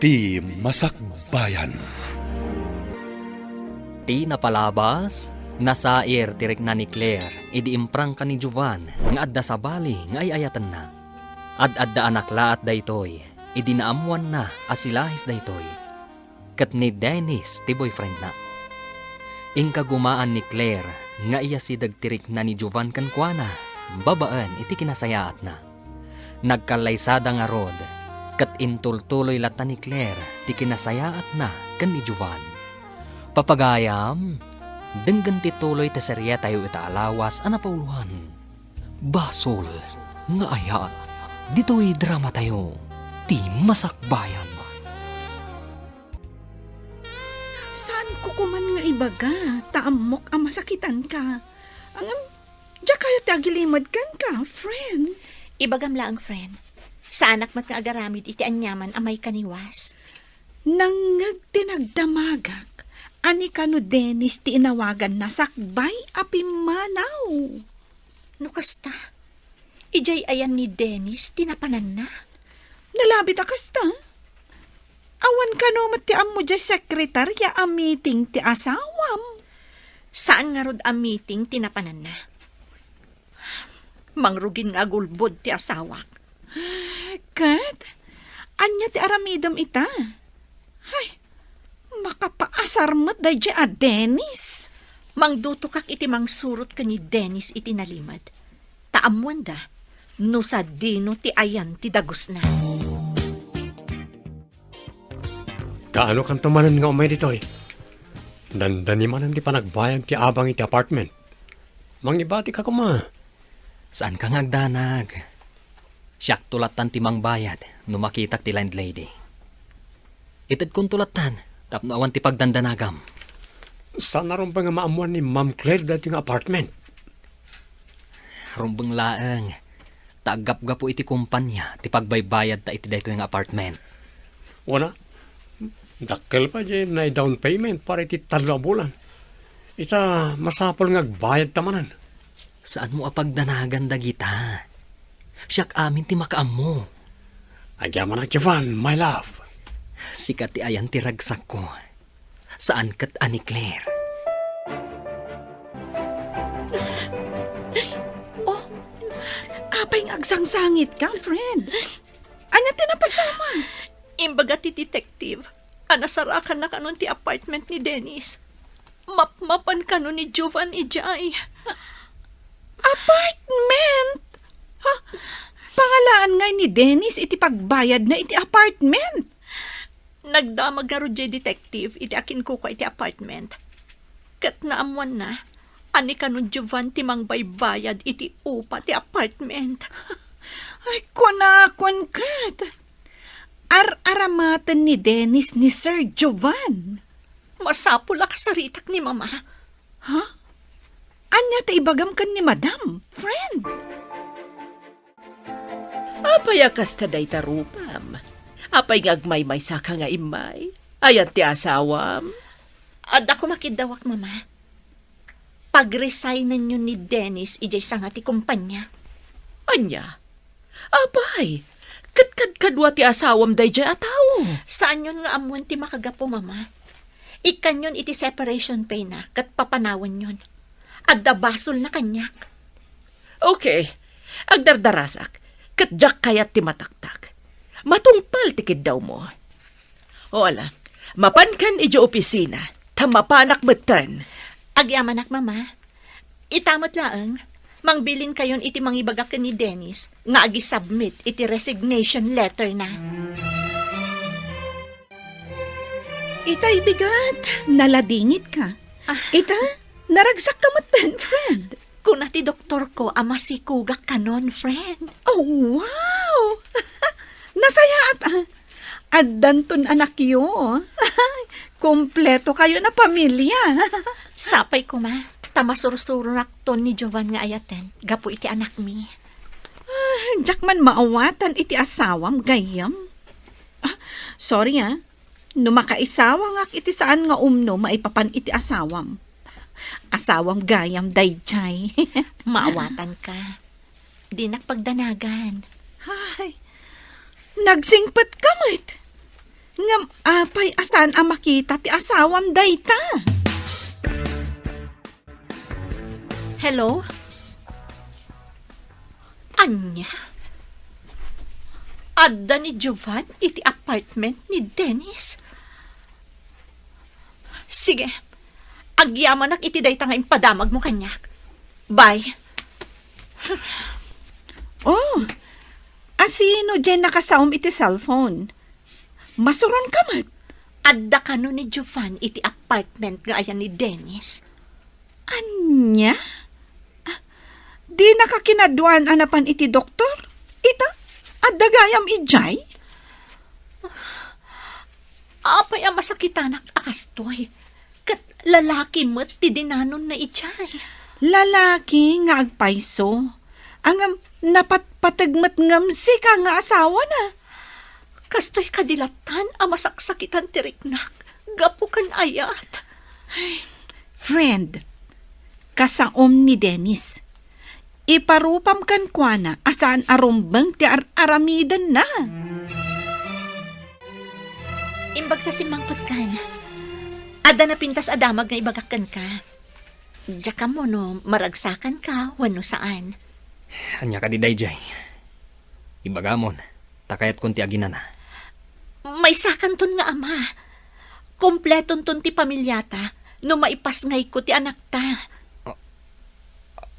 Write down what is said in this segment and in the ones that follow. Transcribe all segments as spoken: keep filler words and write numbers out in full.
Ti Masakbayan. Ti napalabas, nasair ti rikna ni Claire idi imprangka ni Jovan nga adda sabali nga ay-ayatenna. Ad-adda a naklaat daytoy idi naammoanna a si Lahis daytoy, ket ni Dennis ti boyfriendna. Inkagumaan ni Claire nga iyasideg ti rikna ni Jovan kenkuana babaen iti kinasayaatna. Nagkallaysada ngarud, ket intultuloy latta ni Claire ti kinasayaatna ken ni Jovan. Papagayam, denggen ti tuloy ti serietayo ita a lawas a napauloan. Basol nga ayat ditoy dramatayo, Ti Masakbayan. Saanko koman nga ibaga, ta ammok a masakitanka. Ngem, diak kayat ti agilimedka, friend. Ibagam laeng, friend. Saanak met nga agaramid iti aniaman a maikaniwas. Nangngeg ti nagdamagak a ni kano Dennis ti inawaganna sakbay a pimmanaw. No kasta, idiay ayan ni Dennis ti napananna? Nalabit a kasta. Awan kano met ti ammo diay sekretaria a meeting ti asawam. Saan ngarud a meeting ti napananna? Mangrugin nga agulbod ti asawak. Ket, ania ti aramidem ita? Ay, makapaasar met daydiay a Dennis. Mangdutokak iti mangsurot ken ni Dennis iti nalimed. Ta ammoanda no sadino ti ayan ti dagusna. Kaano kanto manen nga umay ditoy? Dandani manen ti panagbayad ti abang iti apartment. Mangibatika koma. Saanka nga agdanag. Siakto lattan ti mangbayad no makitak ti landlady. Itedkonto lattan tapno awan ti pagdandanagam. Saan a rumbeng nga maammoan ni Ma'am Claire daytoy nga apartment? Rumbeng laeng, ta aggapgapu iti kumpania ti pagbaybayadta iti daytoy nga apartment. Wana, dakkel pay diay nai-down payment para iti tallo a bulan. Ita, masapul nga agbayadta manen. Saanmo a pagdanagan dagita. Siak amin ti makaammo. Agyamanak, Jovan, my love. Sika ti ayan ti ragsakko. Saan ket a ni Claire. Oh, apay nga agsangsangitka, friend? Ania ti napasamak? Imbaga ti detective a nasarakanna kanon ti apartment ni Dennis. Mapmapan kano ni Jovan idiay. Apartment? Ha? Pangalaan ngay ni Dennis iti pagbayadna iti apartment? Nagdamag ngarud diay detective iti akinkukua iti apartment. Ket naammoanna a ni kano Jovan ti mangbaybayad iti upa ti apartment. Ay, kunak, kunak. Ar-aramaten ni Dennis ni Sir Jovan. Masapul a kasaritak ni Mama. Ha? Ania ti ibagam ken ni Madam, friend? Apay a kasta dayta rupam? Apay nga agmaymaysaka nga immay? Ayan ti asawam? Adda koma kiddawak, Mama. Pagresignen-yon ni Dennis idiay sanga ti kumpanya. Ania? Apay, ket kadkadua ti asawam daydiay a tao? Saanyon nga ammon ti makagapu, Mama. Ikkanyon iti separation pay na ket papanawenyon. Adda basolna kaniak. Okay, agdardarasak, ket diak kayat ti mataktak. Matungpal ti kiddawmo. O ala, mapankan idiay opisina, ta mapanak metten. Agyamanak, Mama. Ita met laeng, mangbilinkayon iti mangibagak ken ni Dennis nga agisubmit iti resignation letter na. Itay bigat, naladingitka. Ah. Ita, naragsakka metten, friend. Kuna ti doktorko a masikogak kanon, friend. Oh, wow! Nasayaat, ah. Addanton anakyo. Kompleto kayon a pamilya. Sapay koma, ta masursuronakton ni Jovan nga ayaten gapu iti anakmi. Ah, diak man maawatan iti asawam, gayyem. Ah, sorry, ah. No makaisawangak iti saan nga umno maipapan iti asawam. Asawam gayam daydiay. Maawatanka. Dinak pagdanagan. Ay, nagsingpetka met. Ngem apay a saan a makita ti asawam dayta? Hello? Ania? Adda ni Jovan iti apartment ni Dennis? Sige, agyamanak iti dayta nga impadamagmo kaniak. Bye. Oh, asino diay nakasaom iti cellphone? Masuron ka met. Adda kano ni Jovan iti apartment nga ayan ni Dennis? Ania? Ah, dinaka kinaduan a napan iti doktor? Ita, adda gayam idiay? Apay a masakitanak a kastoy? Ket lalaki met ti dinanonna idiay. Lalaki nga agpayso. Ngem napatpateg met ngem sika nga asawana. Kastoy kadi lattan a masaksakitan ti riknak gapu ken ayat. Friend, kasaom ni Dennis. Iparupam kenkuana a saan a rumbeng ti ar-aramidenna. Imbag ta simmangpetkan. Adda napintas a damag nga ibagak kenka. Diak ammo no maragsakanka wenno saan. Ania kadi daydiay? Ibagamon, ta kayatkon ti aginana. Maysakanton nga ama. Kompletonton ti pamiliata no maipasngayko ti anakta.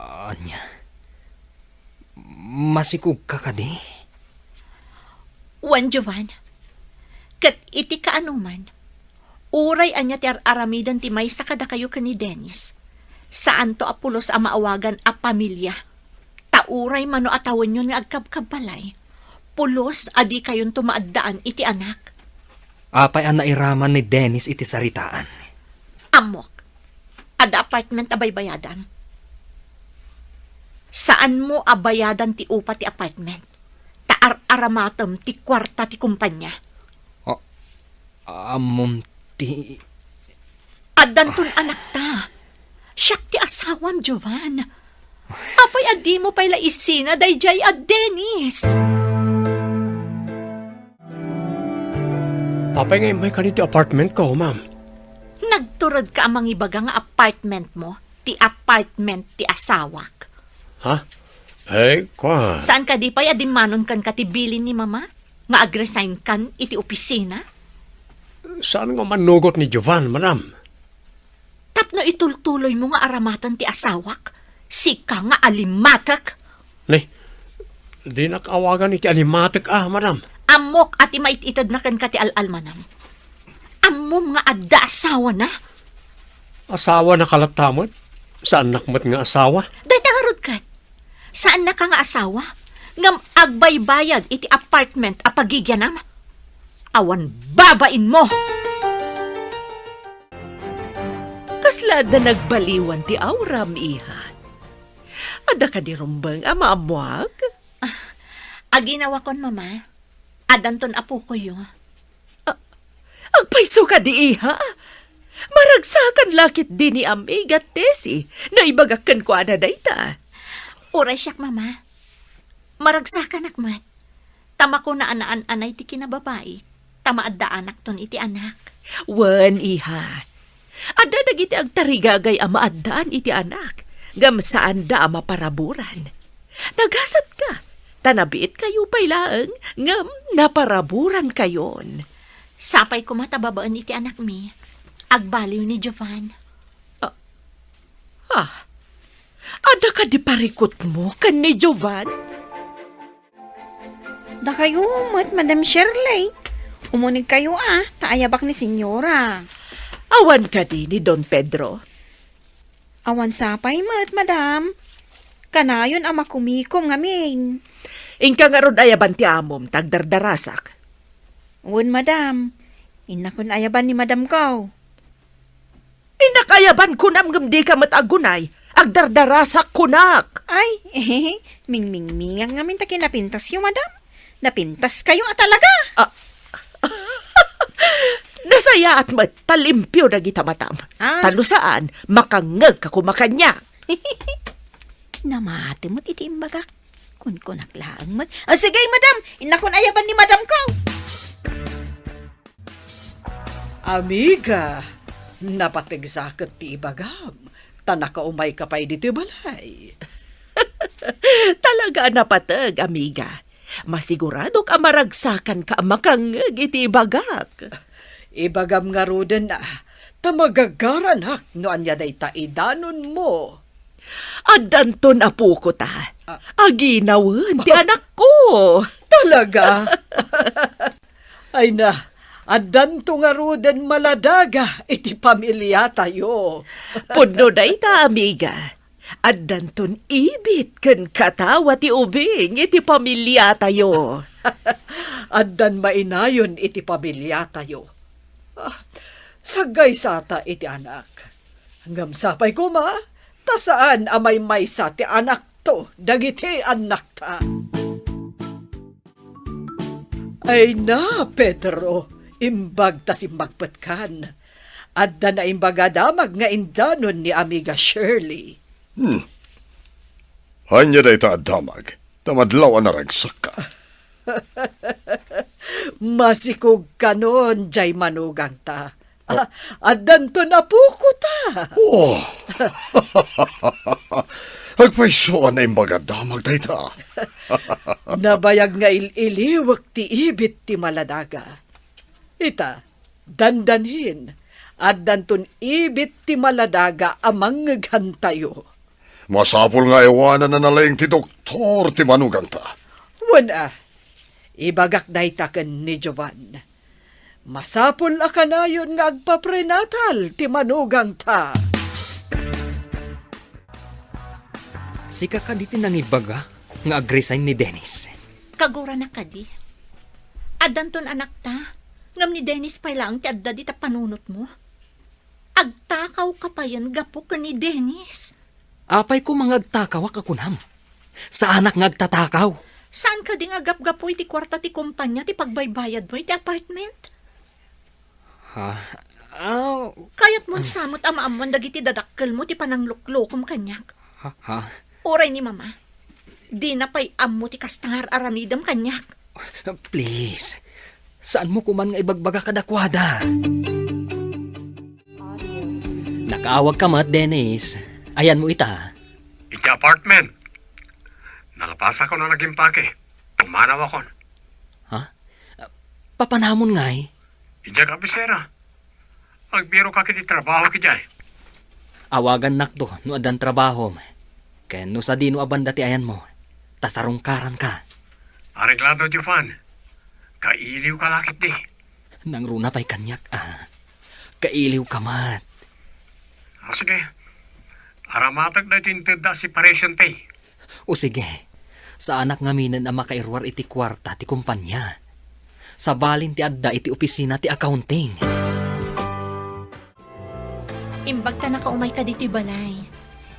A-, ania? Masikogka kadi? Wen, Jovan. Ket iti kaanoman, uray ania ti ar-aramiden ti maysa kadakayo ken ni Dennis, saanto a pulos a maawagan a pamilia. Ta uray mano a tawenyon nga agkabkabbalay, pulos a dikayonto maaddaan iti anak. Apay a nairaman ni Dennis iti saritaan? Ammok. Adda apartment a baybayadam. Saanmo a bayadan ti upa ti apartment. Ta ar-aramatem ti kuarta ti kumpanya. A-, ammom ti Addanton anakta. Siak ti asawam, Jovan. Apay a dimo pay la isina daydiay a Dennis? Apay nga immayka ditoy apartmentko, ma'am? Nagturedka a mangibaga nga apartmentmo ti apartment ti asawak. Ha? Ay, kwa. Saan kadi pay a dimmanon kenka ti bilin ni Mama nga agresign kan iti opisina? Saan nga mannugot ni Jovan, madam? Tapno itultuloymo nga aramaten ti asawak, sika nga alimatek. Ni, dinak awagan iti alimatek a, madam. Ammok a ti mait-itedna kenka ti al-almanam. Ammom nga adda asawana. Asawanaka latta met? Saannak met nga asawa? Dayta ngarud ket. Saannaka nga asawa, ngem agbaybayad iti apartment a pagigianam. Awan babainmo! Kasla adda nagbaliwan ti auram, iha? Adda kadi rumbeng a maammuak? Ah, aginawakon, Mama. Addanton apokoyo. A-, agpayso kadi, iha? Maragsakan la ketdi ni Amiga Tessie no ibagak kenkuana dayta. Uray siak, Mama. Maragsakanak met. Ta makuna a naan-anay ti kinababai, ta maaddaanakton iti anak. Wen, iha. Adda dagiti agtarigagay a maaddaan iti anak, ngem saanda a maparaburan. Nagasatka, ta nabiitkayo pay laeng, ngem naparaburankayon. Sapay koma ta babaen iti anakmi, agbaliw ni Jovan. Ah, ah, adda kadi parikutmo ken ni Jovan? Dakayo met, Madam Shirley. Umunegkayo a, ta ayabak ni Senyora. Awan kadi ni Don Pedro? Awan sapay met, Madam. Kanayon a makumikom ngamin. Inka ngarud ayaban ti amom, ta agdardarasak. Wen, Madam. Innakon ayaban ni Madamko. Innak ayaban kunam ngem dika met agunay. Agdardarasak kunak. Ay, mingmingmingan ngamin ta kinapintasyo, Madam. Napintaskayo a talaga. Ah. Nasayaat met ta limpio dagita matam. Ah. Ta no saan, makangngegka koma kaniak. Namati met iti imbagak. Kunkunak laeng met. Ah, sige, Madam. Innakon ayaban ni Madamko. Amiga, napategsa ket ti ibagam, ta nakaumayka pay ditoy balay. Talaga a napateg, amiga. Masiguradok a maragsakanka a makangngeg iti ibagak. Ibagam ngaruden a, ta magagaranak no ania dayta idanonmo. Addanton apoko ta. Ah. Aginawen ti anakko. Talaga? Ay na, addanto ngaruden maladaga iti pamiliatayo. Pudno dayta, amiga. Addanton ibit ken katawa ti ubing iti pamiliatayo. Addan mainayon iti pamiliatayo. Ah, saggaysata iti anak. Ngem sapay koma, ta saan a maymaysa ti anakto dagiti annakta. Ay na, Pedro, imbag ta simmagpetkan. Adda naimbag a damag nga indanon ni Amiga Shirley. Hmm. Ania dayta a damag? Ta madlaw a naragsakka. Masikog kanon, jay manugangta. Ah, addanton apoko ta. Oh. Agpayso a naimbag a damag dayta. Nabayag nga il-iliwek ti ibit ti maladaga. Ita, dandanhin, addanton ibit ti maladaga a mangngeghantayo. Masapul nga awanan a nalaing ti doktor ti manugangta. Wen a, ibagak dayta ken ni Jovan. Masapul a kanayon nga agpaprenatal ti manugangta. Sika kadi ti nangibaga nga agresign ni Dennis? Kaguranak kadi. Addanton anakta, ngem ni Dennis pay laeng ti adda dita panunotmo. Agtakawka payen gapu ken ni Dennis. Apay koma nga agtakawak a kunam? Saanak nga agtatakaw. Saan kadi nga agapgapu iti kuarta ti kompania ti pagbaybayadmo iti apartment? Ha? Ah, kayatmon sa met a maammuan dagiti dadakkelmo ti panangluklokmo kaniak. Ha? Ha? Uray ni Mama, dina pay ammo ti kasta nga ar-aramidem kaniak. Please, saanmo koman nga ibagbaga kadakuada. Nakaawagka met, Dennis. Ayanmo ita. Iti apartment. Nalapasakon a nagimpake. Pumanawakon. Ha? Papanamon ngay? Idiay kabisera. Agbirok iti trabaho idiay. Awagannakto no addan trabahom. Ken no sadino a banda ti ayanmo, ta sarungkaranka. Areglado, Jovan. Kailiwka la ketdi. Nangruna pay kaniak a. Kailiwka met. Ah, sige. Aramatek daytoy intedda a separation pay. O sige, saanak ngaminen a makairuar iti kuarta ti kompania. Sabalin ti adda iti opisina ti accounting. Imbag ta nakaumayka ditoy balay.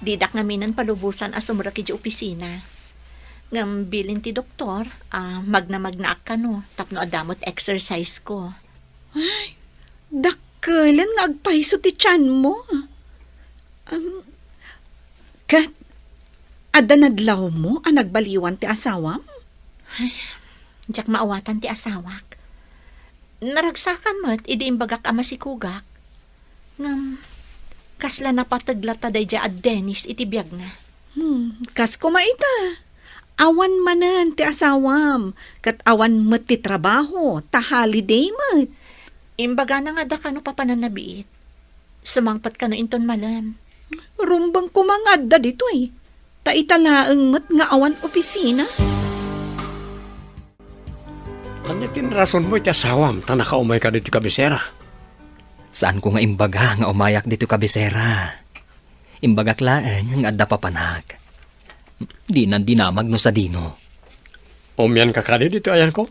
Didak ngaminen palubosan a sumrek idiay opisina. Ngem bilin ti doktor a magna-magnaak kano tapno adda met exercise ko. Ay, dakkelen nga agpayso ti tianmo. Am, ket, adda nadlawmo a nagbaliwan ti asawam? Ay, diak maawatan ti asawak. Naragsakan met idi imbagak a masikogak. Ngem, kasla napateg latta daydiay a Dennis iti biagna. Hmm, kas koma ita. Awan manen ti asawam, ket awan met ti trabaho, ta holiday met. Imbagana nga adda kano papananna biit. Sumangpet kano inton malem. Rumbeng koma nga adda ditoy. Ta ita laeng met nga awan opisina. Ania ti rasonmo iti asawam ta nakaumayka ditoy kabisera? Saanko nga imbaga nga umayak ditoy kabisera. Imbagak laeng nga adda papanak. Dinan dinamag no sadino. Umianka kadi ditoy ayanko?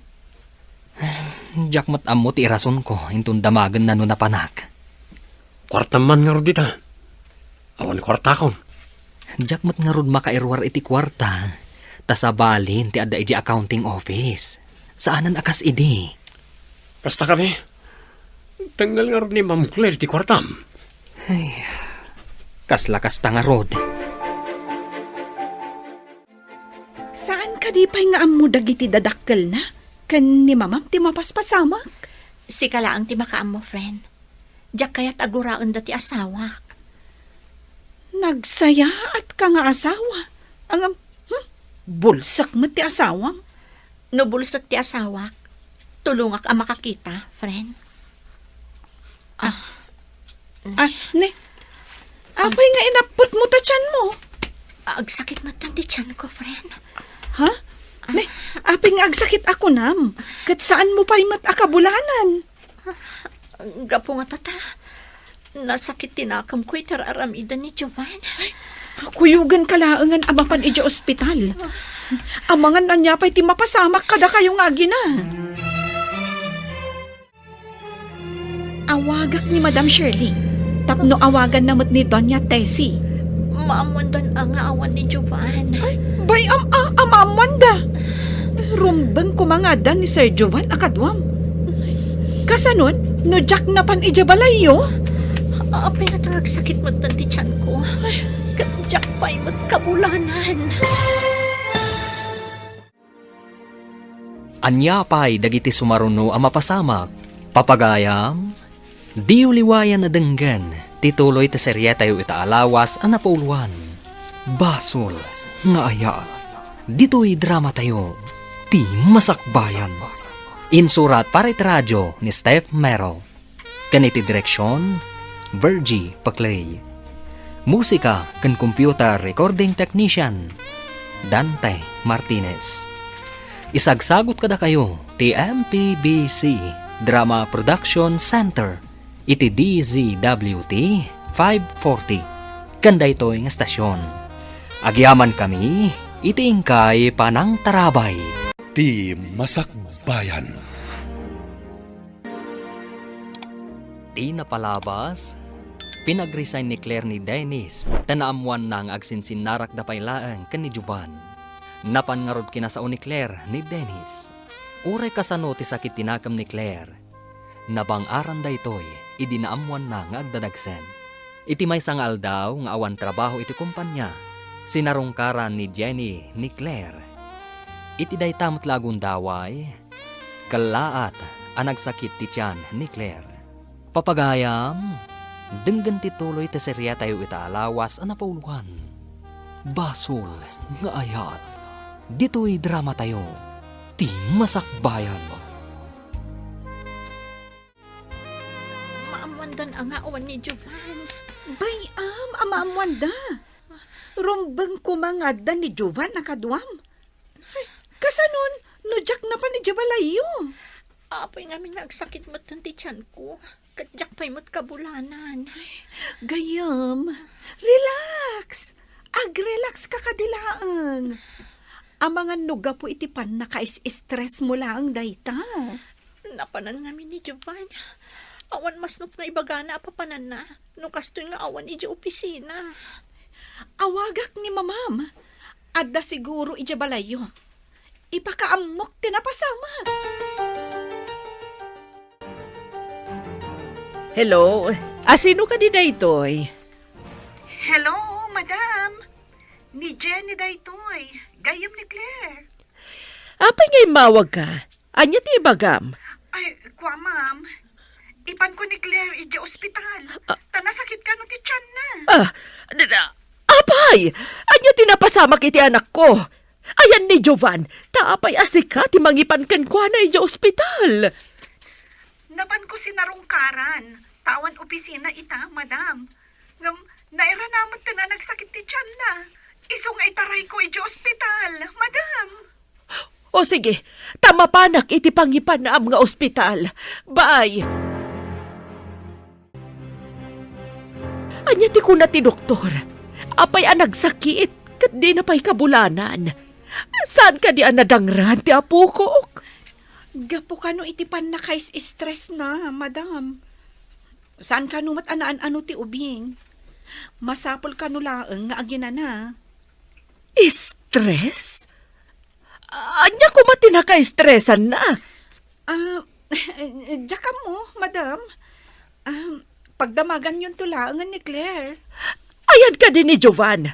Diak met ammo ti irasonko inton damagenna no napanak. Kuartam man ngarud dita. Awan kuartakon. Diak met ngarud makairuar iti kuarta, ta sabalin ti adda idiay accounting office. Saanen a kas idi. Kasta kadi? Tengngel ngarud ni Ma'am Claire ti kuartam. Ay, kasla kasta ngarud. Saan kadi pay nga ammo dagiti dadakkelna ken ni Mamam ti mapaspasamak? Sika laeng ti makaammo, friend. Diak kayat a guraenda ti asawak. Nagsayaatka nga asawa. Ngem, hmm? Bulsek met ti asawam. No bulsek ti asawak, tulongak a makakita, friend. Ah. Ah, ne. Apay nga inapputmo ta tianmo? Agsakit met ti tianko, friend. Ha? Ne, apay nga agsakit a kunam? Ket saanmo pay met a kabulanan? Gapu nga tata, nasakit ti nakemko iti ar-aramiden ni Jovan. Ay, kuyogenka laengen a mapan idiay ospital. Amangan ania pay ti mapasamak kadakayo nga agina. Awagak ni Madam Shirley tapno awaganna met ni Doña Tessie. Maammoandan a nga awan ni Jovan. Ay, bay-am a, a maammoanda. Rumbeng koma nga adda ni Sir Jovan a kaduam. Kasanon, no diak napan idiay balayyo? Apay nga agsakit met ti tianko. Ket diak pay met kabulanan. Ania pay dagiti sumaruno a mapasamak? Papagayam, diyo liwayan a denggen ti tuloy ti serietayo ita a lawas a napauluan. Basol nga ayat. Ditoy dramatayo, Ti Masakbayan. Insurat para iti radio ni Steph Mero. Ken iti direksion, Virgie Paclay. Musika ken computer recording technician, Dante Martinez. Isagsagut kadakayo ti M P B C Drama Production Center iti D Z W T five forty ken daytoy nga stasyon. Agyamankami iti inkay panangtarabay. Ti Masakbayan. Ti napalabas, pinag-resign ni Claire ni Dennis ta naammoanna nga agsinsinnarakda pay laeng ken ni Jovan. Napan ngarud kinasao ni Claire ni Dennis. Uray kasano ti sakit ti nakem ni Claire, nabang-aran daytoy idi naammoanna nga agdadagsen. Iti maysa nga aldaw nga awan trabaho iti kompania, sinarungkaran ni Jenny ni Claire. Iti dayta met la a gundaway, kellaat a nagsakit ti tian ni Claire. Papagayam, denggen ti tuloy ti serietayo ita a lawas a napauluan. Basol nga ayat. Ditoy dramatayo, Ti Masakbayan. Maammoandan a nga awan ni Jovan. Bay-am a maammoanda. Rumbeng koma nga adda ni Jovan a kaduam. Ay, kasanon, no diak napan idiay balayyo? Apay ngamin nga agsakit met ti tianko, ket diak pay met kabulanan. Ay, gayyem, relax. Agrelax ka kadi laeng. Amangan no gapu iti pannakais-stressmo laeng dayta. Napanan ngamin ni Jovan. Awan masnop nga ibagana a papananna no kastoy nga awan idiay opisina. Awagak ni Mamam. Adda siguro idiay balayyo. Ipakaammok ti napasamak. Hello? Asino kadi daytoy? Hello, madam. Ni Jenny daytoy. Gayyem ni Claire. Apay nga immawagka? Ania ti ibagam? Ay, kua, ma'am. Ipanko ni Claire idiay ospital. Ah. Ta nasakit kano ti tianna. Ah, d-, d-, apay! Ania ti napasamak iti anakko? Ayan ni Jovan, ta apay a sika ti mangipan kenkuana idiay ospital? Napanko sinarungkaran, ta awan opisina ita, madam. Ngem, nairana met ti nagsakit ti tianna. Isu nga itarayko idiay ospital, madam. O sige, ta mapanak iti pangipan-am nga ospital. Bye! Ania ti kuna ti doktor? Apay a nagsakit ket dina pay kabulanan? Saan kadi a nadangran ti apokok? Gapu kano iti pannakais-stressna, madam. Saan kano met a naan-ano ti ubing. Masapul kano laeng nga aginana. Stress? Ania koma ti nakaistresanna? Ah, diak ammo, madam. Ah, pagdamaganyonto laengen ni Claire. Ayan kadi ni Jovan?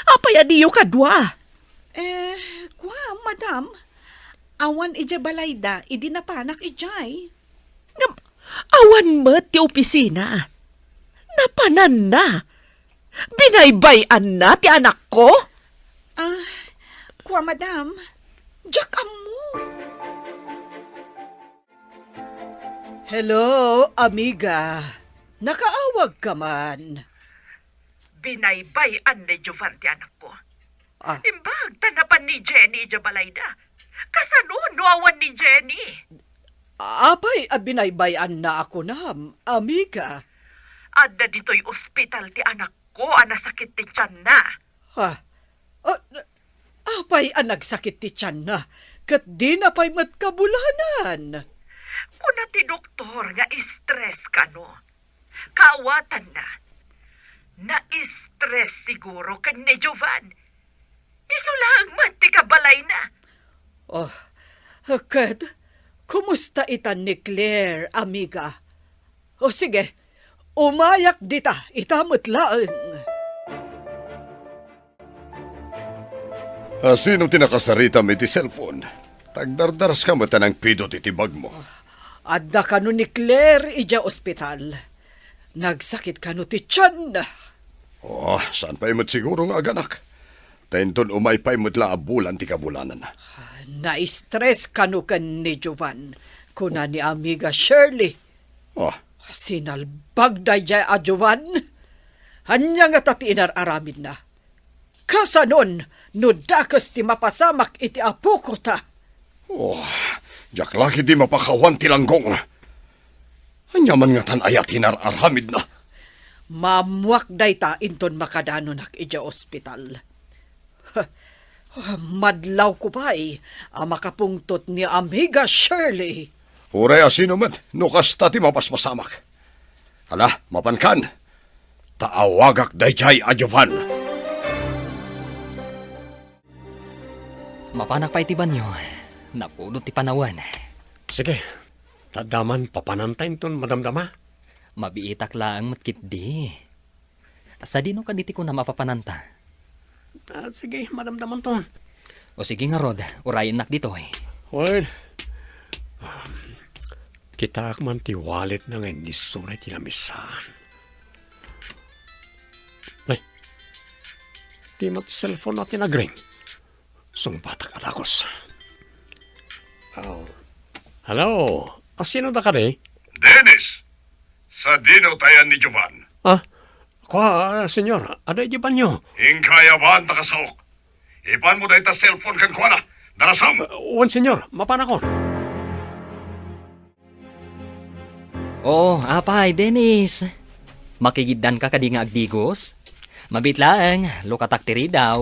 Apay a diyo kadua? Eh, kua, madam. Awan idiay balayda idi napanak idiay. Ngem, Awan met ti opisina. Napananna. Binaybay-anna ti anakko? Ah, kua, madam. Diak ammo. Hello, amiga. Nakaawagka man? Binaybay-an ni Jovan ti anakko. Ah. Imbag ta napan ni Jenny idiay balayda. Kasano no awan ni Jenny? Apay a binaybay-anna a kunam, amiga? Adda ditoy ospital ti anakko a nasakit ti tianna. Ha? Ah, apay a nagsakit ti tianna ket dina pay met kabulanan? Kuna ti doktor nga stress kano. Kaawatanna, na-stress siguro ken ni Jovan. Isu laeng met ti kabalayna. Oh, ket kumusta ita ni Claire, amiga? O sige, umayak dita, ita met laeng. Ah, sino ti nakasaritam iti cellphone? Tagdardaraska met a nangpidot iti bagmo. Adda kano ni Claire idiay ospital. Nagsakit kano ti tianna. Oh, saan pay met siguro nga aganak? Ta inton umay pay met la a bulan ti kabulanan. Na-stress kano ken ni Jovan, kuna ni amiga Shirley. Oh. Sinalbag daydiay a Jovan. Ania ngata ti inar-aramidna? Kasanon no dakes ti mapasamak iti apokota? Oh, diak la ketdi mapakawan ti langgong. Ania man ngatan aya ti inar-aramidna? Maammuak dayta inton makadanonak idiay ospital. Madlawko pay a makapungtot ni Amiga Shirley. Uray a sino met, no kasta ti mapaspasamak. Ala, mapankan. Ta awagak daydiay a Jovan. Mapanak pay ti banio. Napudot ti panawen. Sige. Ta adda man papananta inton madamdama. Mabiitak laeng met ketdi. Sadino kaditi kunam a papananta? Ah, sige, madamdamanton. O sige ngarud, urayennak ditoy. Wen, um, kitaak man ti walletna nga innisuna iti lamisaan. Ay, di met cellphone-na ti nagring. Sungbatak a dagus. Oh. Hello? A sino da kadi? Dennis! Sadino ti ayan ni Jovan? Ah, kua, senyor, adda idiay banio. Inka ayaban ta kasaok. Ipanmo dayta cellphone kenkuana. Darasem! Ah, wen, senyor, mapanakon. Oo, apay, Dennis. Makigiddanka kadi nga agdigos? Mabiit laeng, lukatak ti ridaw.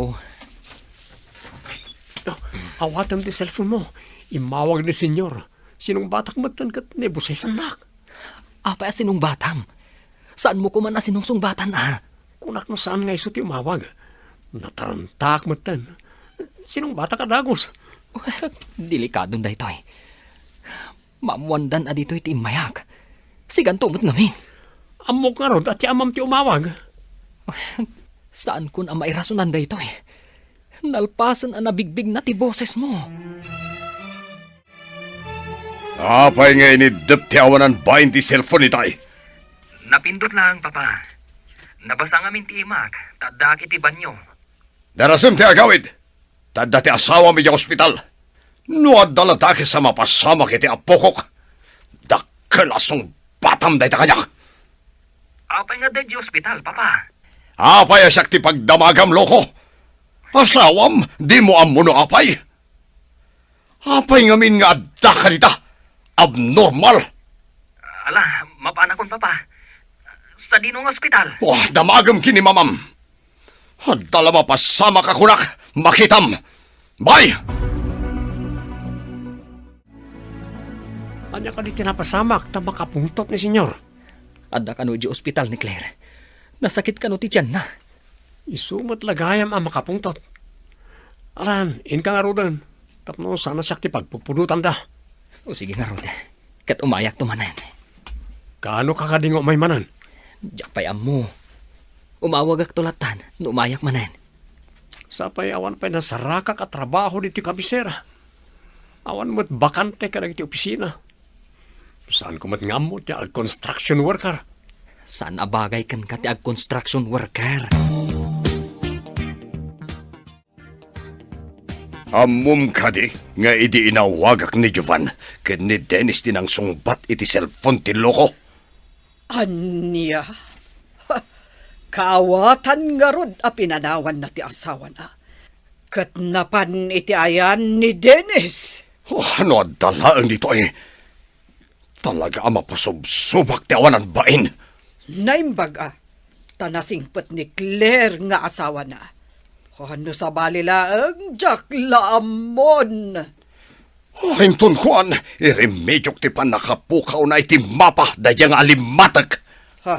Oh, awatem ti cellphone-mo. Immawag ni senyor. Sinungbatak metten ket naibusesannak. Apay a sinungbatam? Saanmo koma a sinungsungbatan a? Kunak no saan nga isu ti umawag. Natarantaak metten. Sinungbatak a dagus. Well, delikadon daytoy. Maammoandan a ditoy ti immayak. Siganto met ngamin. Ammok ngarud a ti amam ti umawag. Saankon a mairasonan daytoy. Nalpasen a nabigbigna ti bosesmo. Apay nga iniddep ti awanan bain ti cellphone itay? Napindot laeng, Papa. Nabasa ngamin ti imak, ta addaak iti banio. Darasem ti agawid! Ta adda ti asawam idiay ospital. No adda la dakes a mapasamak iti apokok, dakkel a sungbatam dayta kaniak. Apay nga adda idiay ospital, Papa? Apay a siak ti pagdamagam, loko? Asawam, dimo ammo no apay? Apay ngamin nga adda kadita? Abnormal! Ala, mapanakon, Papa. Sadino nga ospital? Wah, damagem ken ni mamam. Adda la mapasamak a kunak, makitam. Bye! Ania kadi ti napasamak ta makapungtot ni Senyor? Adda kano idiay ospital ni Claire. Nasakit kano ti tianna. Isu met la gayam a makapungtot. Alan, inka ngaruden. Tapno saan a siak ti pagpupudotanda. O sige ngarud. Ket umayakto manen. Kaano ka kadi nga umay manen? Diak pay ammo. Umawagakto lattan no umayak manen. Sapay awan pay nasarakak a trabaho ditoy kabisera. Awan met bakante kadagiti opisina. Saanko met nga ammo ti ag-construction worker. Saan a bagay kenka ti ag-construction worker. Ammom kadi nga idi inawagak ni Jovan ken ni Dennis ti nangsungbat iti cellphone ti loko? Ania? Kaawatan ngarud a pinanawanna ti asawana. Ket napan iti ayan ni Dennis. Oh, no adda laeng ditoy, talaga a mapasubsobak ti awanan bain. Naimbag a, ta nasingpet ni Claire nga asawana. Oh, no sabali laeng, diak la ammon. Oh, inton kuan, iremediok ti pannakapukawna iti mapa daydiay nga alimmatek. Ha?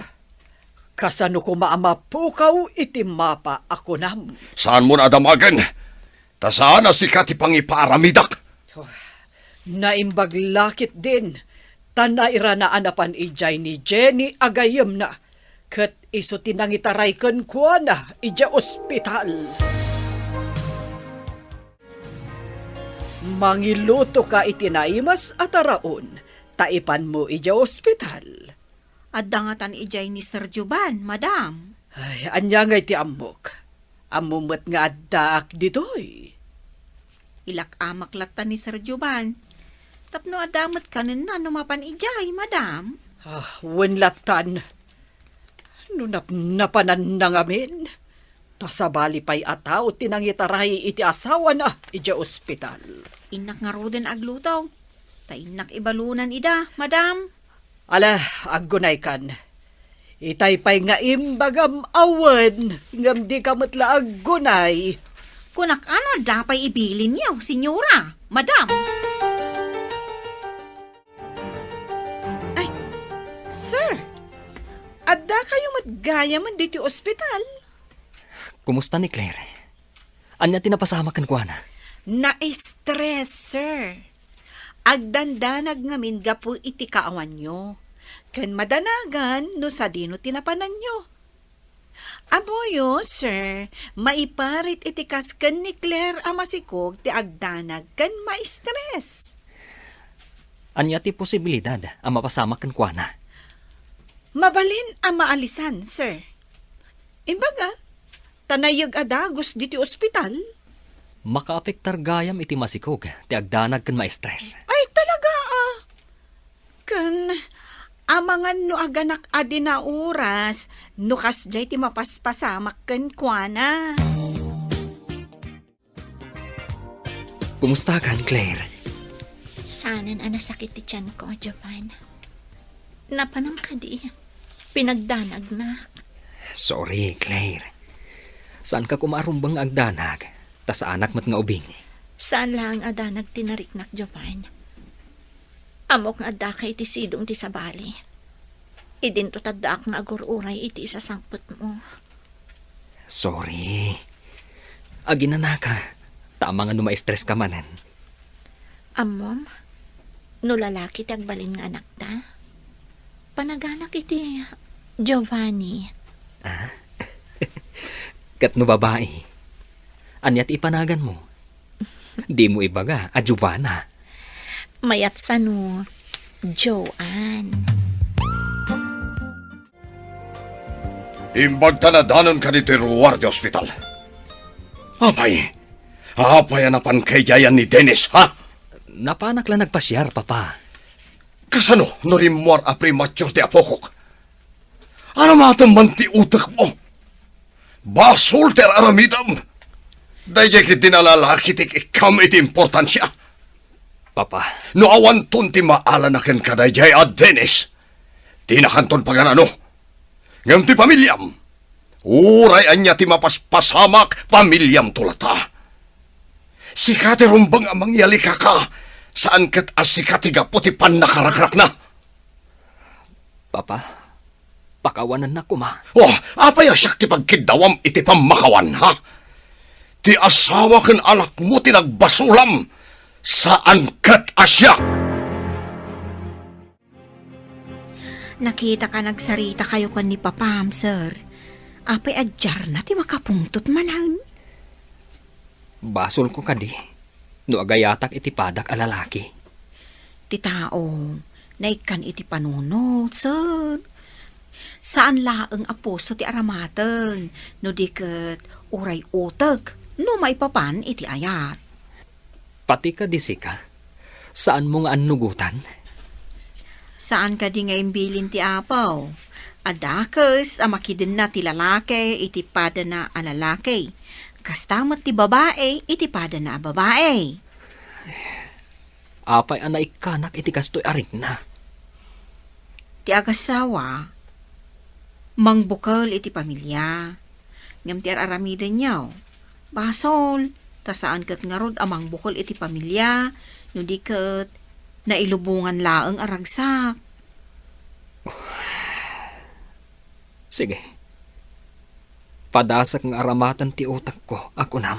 Kasano koma a mapukaw iti mapa a kunam? Saanmo a damagen, ta saan a sika ti pangipaaramidak. Oh, naimbag la ketdin, ta nairana a napan idiay ni Jenny a gayyemna, ket isu ti nangitaray kenkuana idiay ospital. Mangilutoka iti naimas a taraon, ta ipanmo idiay ospital. Adda ngatan idiay ni Sir Jovan, madam. Ay, ania ngay ti ammok? Ammom met nga addaak ditoy. Ilak-amak latta ni Sir Jovan. Tapno adda met kanenna no mapan idiay, madam. Ah, wen lattan. No napnapananna ngamin, ta sabali pay a tao ti nangitaray iti asawana idiay ospital. Innak ngaruden agluto, ta innak ibalunan ida, madam. Ala, aggunaykan. Itay pay nga imbagam a wen, ngem dika met la aggunay. Kunak, ano adda pay ibilinyo, senyora, madam? Ay, sir, adda kayo met gayamen ditoy ospital? Kumusta ni Claire? Ania ti napasamak kenkuana? Na-stress, sir. Agdandanag ngamin gapu iti kaawanyo. Ken madanagan no sadino ti napananyo. Ammoyo, sir, maiparit iti kas ken ni Claire a masikog ti agdanag ken ma-stress. Ania ti posibilidad a mapasamak kenkuana? Mabalin a maalisan, sir. Imbaga, ta nayeg a dagus ditoy ospital. Makaapektar gayam iti masikog ti agdanag ken ma-stress. Ay, talaga, ah. Ken, amangan no aganak a di nauras, no kasdiay ti mapaspasamak kenkuana. Kumustakan, Claire? Saanen a nasakit ti tianko, Jovan. Napanam kadi, pinagdanagnak. Sorry, Claire. Saanka koma a rumbeng nga agdanag, ta saanak met nga ubing. Saan laeng a danag ti nariknak, Jovan. Ammok nga addaka iti sidong ti sabali. Idinto ti addaak nga agur-uray iti isasangpetmo. Sorry. Aginanaka, ta amangan no ma-stress ka manen. Ammom, no lalaki ti agbalin nga anakta, panaganak iti Giovanni. Ah? Ket no babai, ania ti ipanaganmo? Dimo ibaga a Giovanna. Mayat sano, Joanne. Imbag ta nadanonka ditoy ruar ti ospital. Apay? Apay a napanka idiay ni Dennis, ha? Napanak la nagpasiar, Papa. Kasano no rimmuar a premature ti apokok? Ano matem man ti utekmo? Basol ti ar-aramidem. Daydiay ketdi a lalaki ti ikkam iti importansia. Papa. No awanton ti maalana kenka daydiay a Dennis, dinakanton pagan-ano. Ngem ti pamiliam, uray ania ti mapaspasamak, pamiliamto latta. Sika ti rumbeng a mangialikaka, saan ket a sika ti gapu ti pannakarakrakna. Papa, pakawanennak koma. Oh, apay a siak ti pagkiddawam iti pammakawan, ha? Ti asawa ken anakmo ti nagbasolam, saan ket a siak. Nakitak a nagsaritakayo ken ni Papam, sir. Apay a diarna ti makapungtot manen? Basolko kadi no agayatak iti padak a lalaki. Ti tao, Naikkan iti panunot, sir. Saan laeng a puso ti aramaten, no di ket uray utek, no maipapan iti ayat. Pati kadi sika, saanmo nga annugotan? Saan kadi nga imbilin ti Apo a dakes a makidenna ti lalaki iti padana a lalaki, kasta met ti babai iti padana a babai? Apay a naikkanak iti kastoy a rikna? Ti agasawa, mangbukel iti pamilia, ngem ti ar-aramidenyo, basol, ta saan ket ngarud a mangbukel iti pamilia, no di ket nailubongan laeng a ragsak. Sige. Padasek nga aramaten ti utekko a kunam.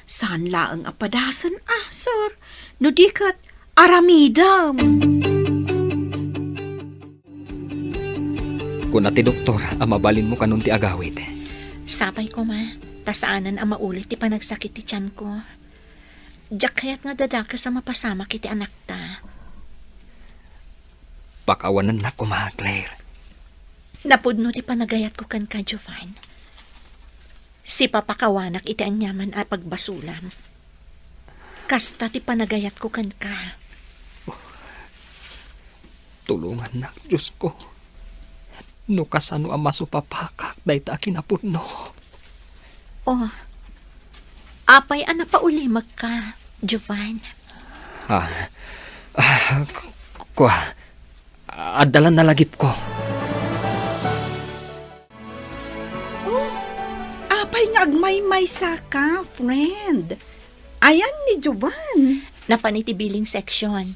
Saan laeng a padasen, ah, sir, no di ket aramidem. Kuna ti doktor a mabalinmo kanon ti agawid. Sapay koma, ta saanen a maulit ti panagsakit ti tianko. Diak kayat nga dadakes a mapasamak iti anakta. Pakawanennak koma, Claire. Napudno ti panagayatko kenka, Jovan. Sipapakawanak iti aniaman a pagbasolam. Kasta ti panagayatko kenka. Tulongannak, Diosko. No kasano a masupapakak dayta a kinapudno. Oh, apay a napaulimekka, Jovan? Ah, ah, k-, kua, adda la nalagipko. Oh, apay nga agmaymaysa ka, friend? Ayan ni Jovan. Napan iti billing section.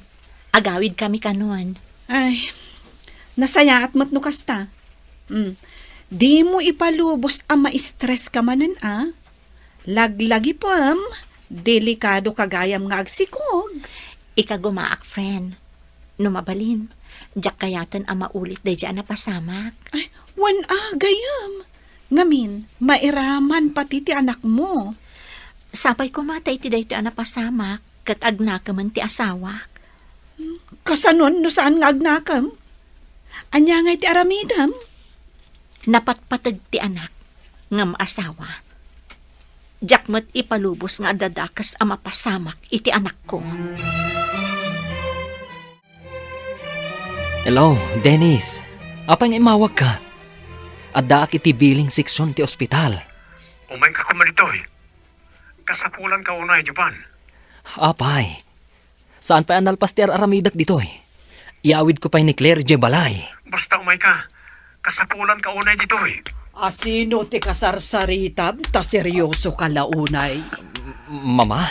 Agawid kami kanon. Ay, nasayaat met no kasta. Hmm. Dimo ipalubos a ma-stress ka manen, a? Laglagipem, delikado ka gayam nga agsikog. Ikagumaak, friend. No mabalin, diak kayaten a maulit daydiay a napasamak. Ay, wen a, gayam. Ngamin, mairaman pati ti anakmo. Sapay koma ta iti daytoy a napasamak, ket agnakemen ti asawak. Hmm, kasanon no saan nga agnakem? Ania ngay ti aramidem? Napatpateg ti anak, ngem asawa. Diak met ipalubos nga adda dakes a mapasamak iti anakko. Hello, Dennis. Apay nga immawagka? Addaak iti billing section ti ospital. Umayka koma ditoy. Kasapulanka unay, Jovan. Apay, saan pay a nalpas ti ar-aramidek ditoy? Iyawidko pay ni Claire idiay balay. Basta umayka. Kasapulanka unay ditoy. Asino ti kasarsaritam ta seryosoka la unay? M-, Mama,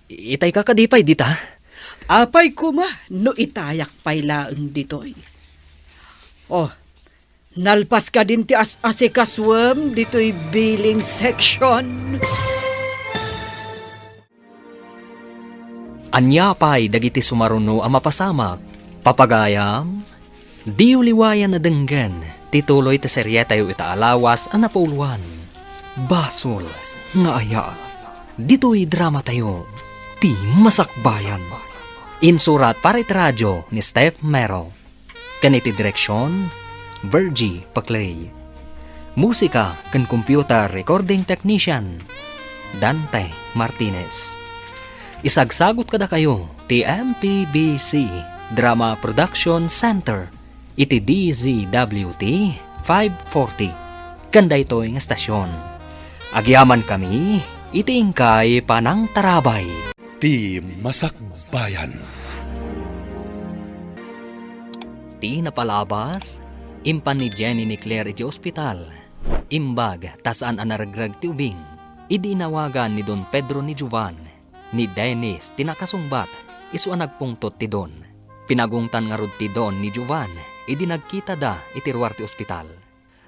itayka kadi pay dita? Apay koma no itayak pay laeng ditoy. Oh, nalpas kadin ti as-asikasuem ditoy billing section? Ania pay dagiti sumaruno a mapasamak? Papagayam, diyo liwayan a denggen ti tuloy ti serietayo ita a lawas a napauluan, Basol nga Ayat. Ditoy dramatayo, Ti Masakbayan. Insurat para iti radio ni Steph Mero. Ken iti direksion, Virgie Paclay. Musika ken computer recording technician, Dante Martinez. Isagsagut kadakayo ti M P B C Drama Production Center iti D Z W T five forty ken daytoy nga estasion. Agyamankami iti inkay panangtarabay. Ti Masakbayan. Ti napalabas, impan ni Jenny ni Claire iti ospital. Imbag ta saan a naregreg ti ubing. Idi inawagan ni Don Pedro ni Jovan, ni Dennis ti nakasungbat, isu a nagpungtot ti Don. Pinagungtan ngarud ti Don ni Jovan idi nagkitada iti ruar ti ospital.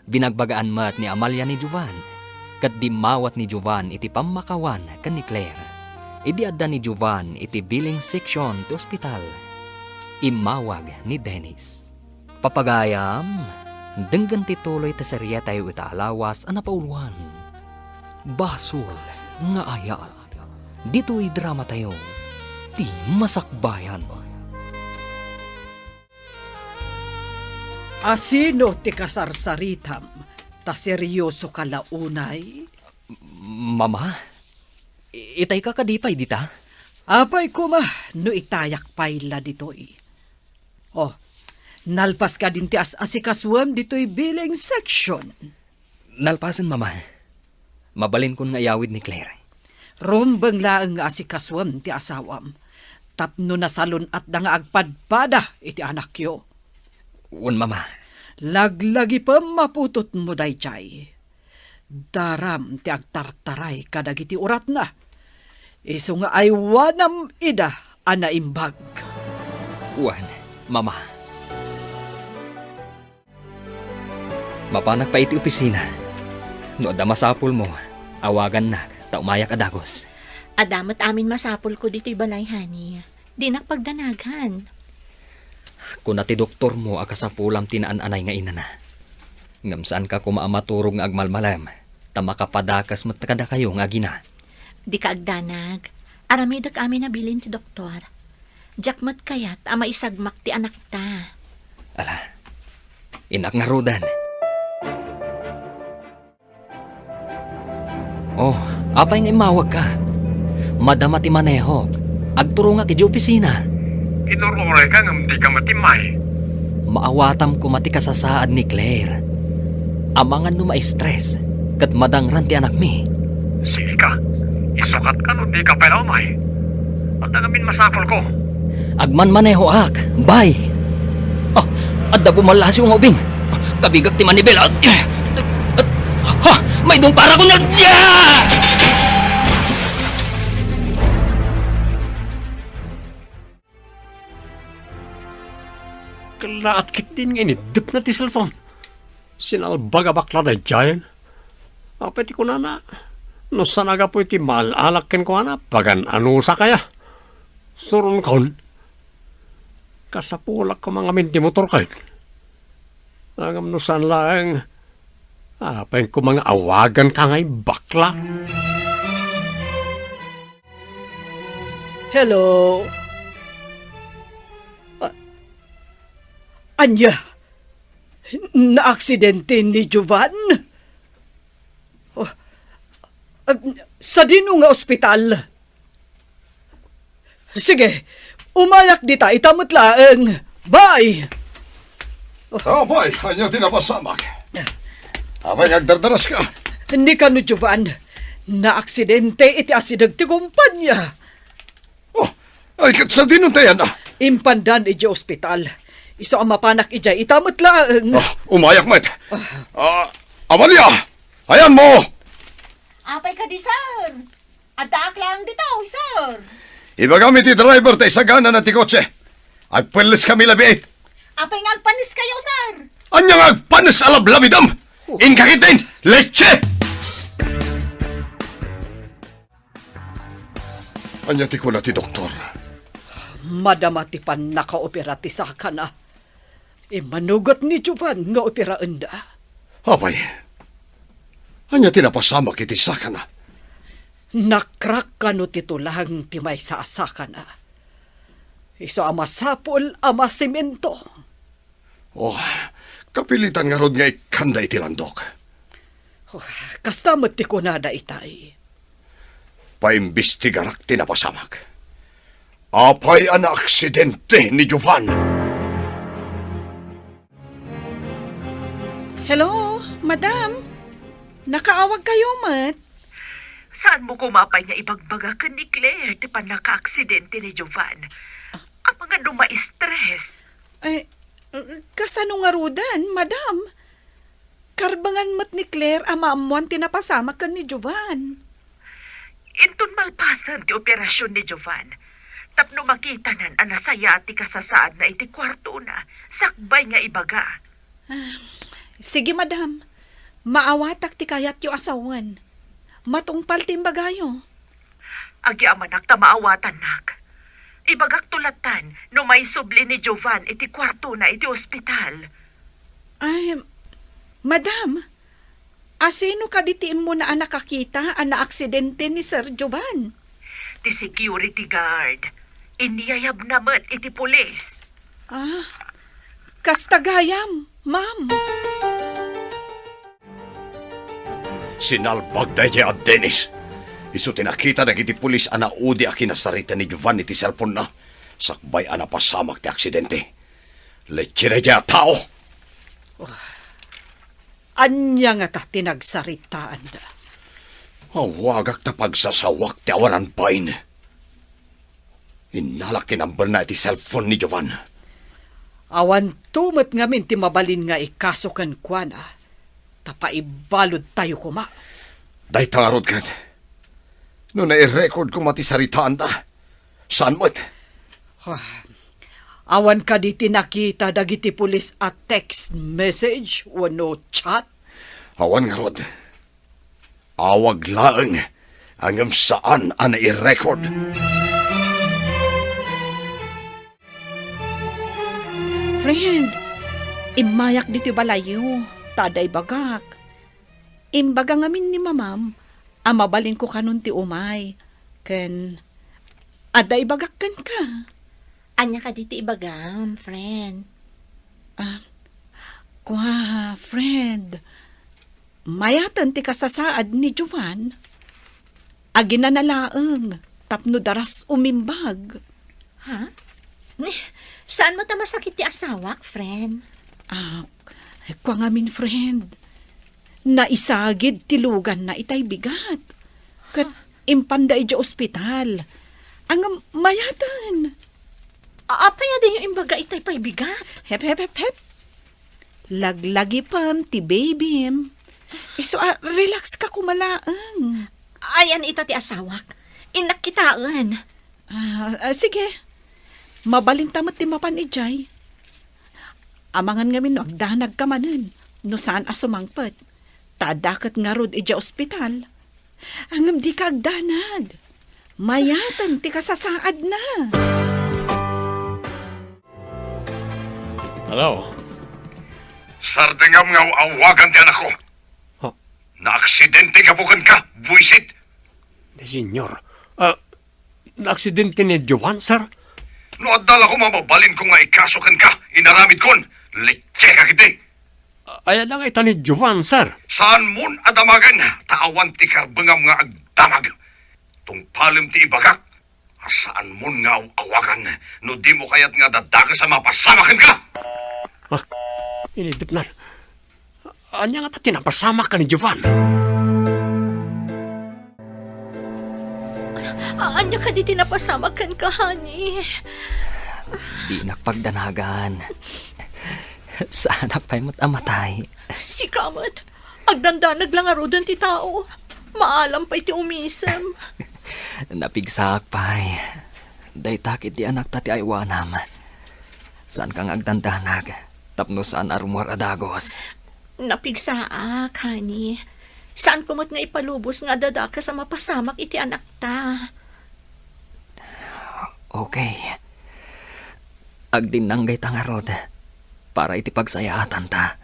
Binagbagaan met ni Amalia ni Jovan, ket dimmawat ni Jovan iti pammakawan ken ni Claire. Idi adda ni Jovan iti billing section ti ospital, immawag ni Dennis. Papagayam, denggen ti tuloy ti serietayo ita a lawas a napauluan, Basol nga Ayat. Ditoy dramatayo, Ti Masakbayan. Asino ti kasarsaritam? Ta seriosoka la unay? Mama, i-, itayka kadi pay dita? Apay koma no itayak pay la ditoy. Oh, nalpas kadin ti as-asikasuem ditoy billing section? Nalpasen, Mama. Mabalinkon nga iyawid ni Claire. Rumbeng laeng nga asikasuem ti asawam tapno nasalun-atda nga agpadpada iti anakyo. Wen, Mama. Laglagipem maputotmo daydiay. Daram ti agtartaray kadagiti uratna. Isu nga aywanam ida a naimbag. Wen, Mama. Mapanak pay iti opisina. No adda masapulmo, awagannak ta umayak a dagus. Adda met amin masapulko ditoy balay, honey. Dinak pagdanagan. Kuna ti doktormo a kasapulam ti naan-anay nga inana. Ngem saanka koma a maturog nga agmalmalem, ta makapadakas met kadakayo nga agina. Dika agdanag. Aramidek amin a bilin ti doktor. Diak met kayat a maisagmak ti anakta. Ala, innak ngaruden. Oh, apay nga immawagka? Madama ti manehok. Agturongak idiay opisina. Inururay ka ngem di ka matimmay. Maawatam koma ti kasasaad ni Claire. Amangan no ma-stress ket madangran ti anakmi. Sige ka. Isukat ka no di ka pay la umay. Adda ngamin masapulko. Agmanmanehoak. Bye. Ah, adda gumallasiw nga ubing. Kabigak ti manibela. Ah, ah, ah, maidong para ko na. Ah! Kellaat ketdin nga iniddepna ti cellphone. Sinalbag a bakla daydiayen. Apay ti kunana? No saan a gapu iti maal-alak kenkuana, pagan-anusak aya? Suronkon. Kasapulak koma ngamin ti motor ket. Ngem no saan laeng, apay koma nga awaganka ngay bakla? Hello? A-, ania? Naaksidente ni Jovan? Oh, ah, sadino nga ospital? Sige, umayak dita ita met laeng. Bye! Oh. Apay, ania ti napasamak? Apay nga agdardaraska? Ni kano, Jovan, naaksidente iti asideg ti kumpanya. Oh, ay, ket sadino ti ayanna? Impandan idiay ospital. Isu a mapanak idiay ita met laeng. Ah, umayak met. Ah. Ah, Amalia! Ayanmo! Apay kadi, sir? Addaak laeng ditoy, sir. Ibagam iti driver ta isaganana ti kotse. Agpelleskami labiit. Apay nga agpanneskayo, sir? Ania nga agpannes a lablabidem? Inka ketdin, leche! Ania ti kuna ti doktor? Madama ti pannakaopera ti sakana. Immanugot ni Jovan nga operaenda. Apay, ania ti napasamak iti sakana? Nakrak kano ti tulang ti maysa a sakana. Isu a masapul a masemento. Oh, kapilitan ngarud nga ikkanda iti landok. Oh, kasta met ti kunada itay. Paimbestigarak ti napasamak. Apay a naaksidente ni Jovan? Hello, madam. Nakaawag kayo met? Saanmo koma pay nga ibagbaga ken ni Claire ti pannakaaksidente ni Jovan? Amangan no ma-stress. Ay, kasano ngaruden, madam? Karbengan met ni Claire a maammoan ti napasamak ken ni Jovan. Inton malpasen ti operasion ni Jovan, tapno makitanan a nasayaat ti kasasaadna iti kuartona, sakbay nga ibaga. Ah, sige, madam. Maawatak ti kayatyo a sawen. Matungpal ti imbagayo. Agyamanak ta maawatannak. Ibagakto lattan no maisubli ni Jovan iti kuartona iti ospital. Ay, madam, asino kadi ti immuna a nakakita a naaksidente ni Sir Jovan? Ti security guard. Inyayabna met iti pulis. Ah, kasta gayam. Ma'am! Sinalbag daydiay a Dennis. Isu ti nakita dagiti pulis a naudi a kinasarita ni Jovan iti cellphone-na, sakbay a napasamak ti aksidente. Letse daydiay a tao! Ania ngata ti nagsaritaanda? Awagak ta pagsasawak ti awanan bain. Innalak ti number-na iti cellphone ni Jovan. Awanto met ngamin ti mabalin nga ikaso kenkuana, ta paibaludtayo koma. Dayta ngarud ket, no nai-record koma ti saritaanda, saan met? Ah, awan kadi ti nakita dagiti pulis a text message wenno chat? Awan ngarud. Awag laeng, ngem saan a nai-record. Friend, immayak ditoy balayyo, ta adda ibagak. Imbaga ngamin ni mamam a mabalinko kanon ti umay, ken adda ibagak kenka. Ania kadi ti ibagam, friend? Ah, kua, friend. Mayaten ti kasasaad ni Jovan. Aginana laeng tapno daras umimbag. Ha? Ni, saan met a masakit ti asawak, friend? Ah, kua ngamin, friend. Naisagid ti luganna itay bigat. Ket impanda idiay ospital. Ngem mayaten. A-, apay a diyo imbaga itay pay bigat? Hep, hep, hep, hep. Laglagipem ti babym. Isu a, relax ka koma laeng. Ayan ita ti asawak. Innak kitaen. Ah, ah, sige. Mabalinta met ti mapan idiay. Amangan ngamin no agdanagka manen, no saan a sumangpet. Ta adda ket ngarud idiay ospital. Ngem dika agdanag. Mayaten ti kasasaadna. Hello? Sardengam nga aw-awagan ti anakko. Huh? Naaksidente gapu kenka, buisit. Di, senyor. Ah, naaksidente ni Jovan, sir? No adda la koma mabalinko nga ikaso kenka, inaramidkon. Litseka kiti. Aya la nga ita ni Jovan, sir? Saanmon a damagen, ta awan ti karbengam nga agdamag. Tungpalem ti ibagak, a saanmon nga aw-awagan no dimo kayat nga dadakes a mapasamak kenka. Ah, inidepnan. Ania ngata ti napasamak ken ni Jovan? A-, ania kadi ti napasamak kenka, honey? Dinak pagdanagan. Saanak pay met a matay. Sika met, agdandanag la ngaruden ti tao. Maalam pay ti umisem. Napigsaak pay. Dayta ketdi anakta ti aywanam. Saanka nga agdandanag tapno saan a rummuar a dagus. Napigsaak, honey. Saanko met nga ipalubos nga adda dakes a mapasamak iti anakta. Okay. Agdinnanggayta ngarud para iti pagsayaatanta.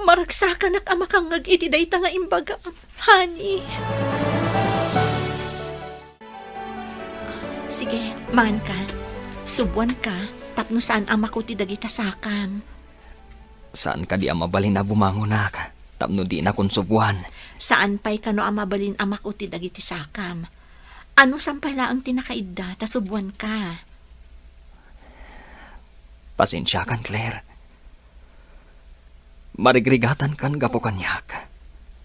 Maragsakanak a makangngeg iti dayta nga imbagam, honey. Sige, maanka. Subuanka tapno saan a makuti dagita sakam. Saan kadi a mabalin a bumangonak tapno dinakon subuan? Saan pay kano a mabalin a makuti dagiti sakam. Anusam pay laeng ti nakaidda ta subuanka. Pasensiakan, Claire. Marigrigatankan gapu kaniak.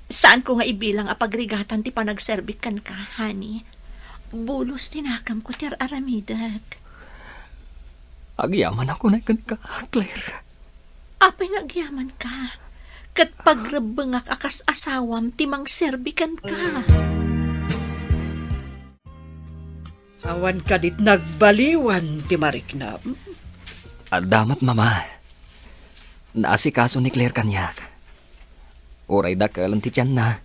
Saanko nga ibilang a pagrigatan ti panagserbik kenka, honey. Bulos ti nakamko ti ar-aramidek. Agyamanak unay kenka, Claire. Apay nga agyamanka? Ket pagrebbengak a kas asawam ti mangserbi kenka. Awan kadit nagbaliwan ti mariknam. Adda met, Mama. Naasikaso ni Claire kaniak. Uray dakelen ti tianna,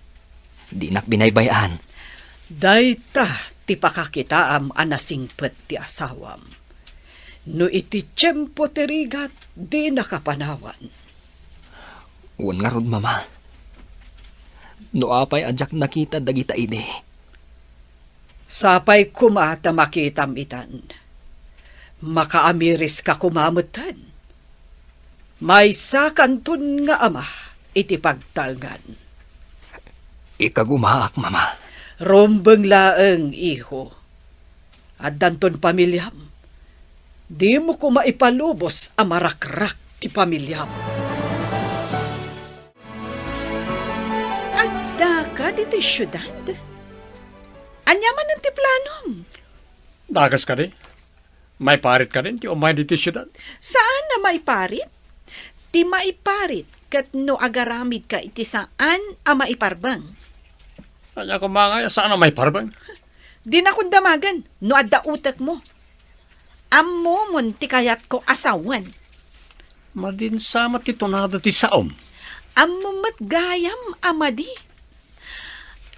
dinak binaybay-an. Dayta ti pakakitaam a nasingpet ti asawam. No iti tiempo ti rigat, dinaka panawan. Wen ngarud, Mama. No apay a diak nakita dagita idi. Sapay koma ta makitam itan. Makaamiriska koma metten. Maysakanton nga ama iti pagtaengan. Ikagumaak, Mama. Rumbeng laeng, iho. Addanton pamiliam. Dimo koma ipalubos a marakrak ti pamiliam. Addaka ditoy siudad? Ania manen ti planom? Dakes kadi? Maiparit kadin ti umay ditoy siudad? Saan a maiparit? Ti maiparit ket no agaramidka iti saan a maiparbeng. Ania koma ngay a saan a maiparbeng? Dinakon damagen no adda utekmo. Ammomon ti kayatko a sawen. Madin sa met ti tunada ti saom. Ammom met gayam a madi.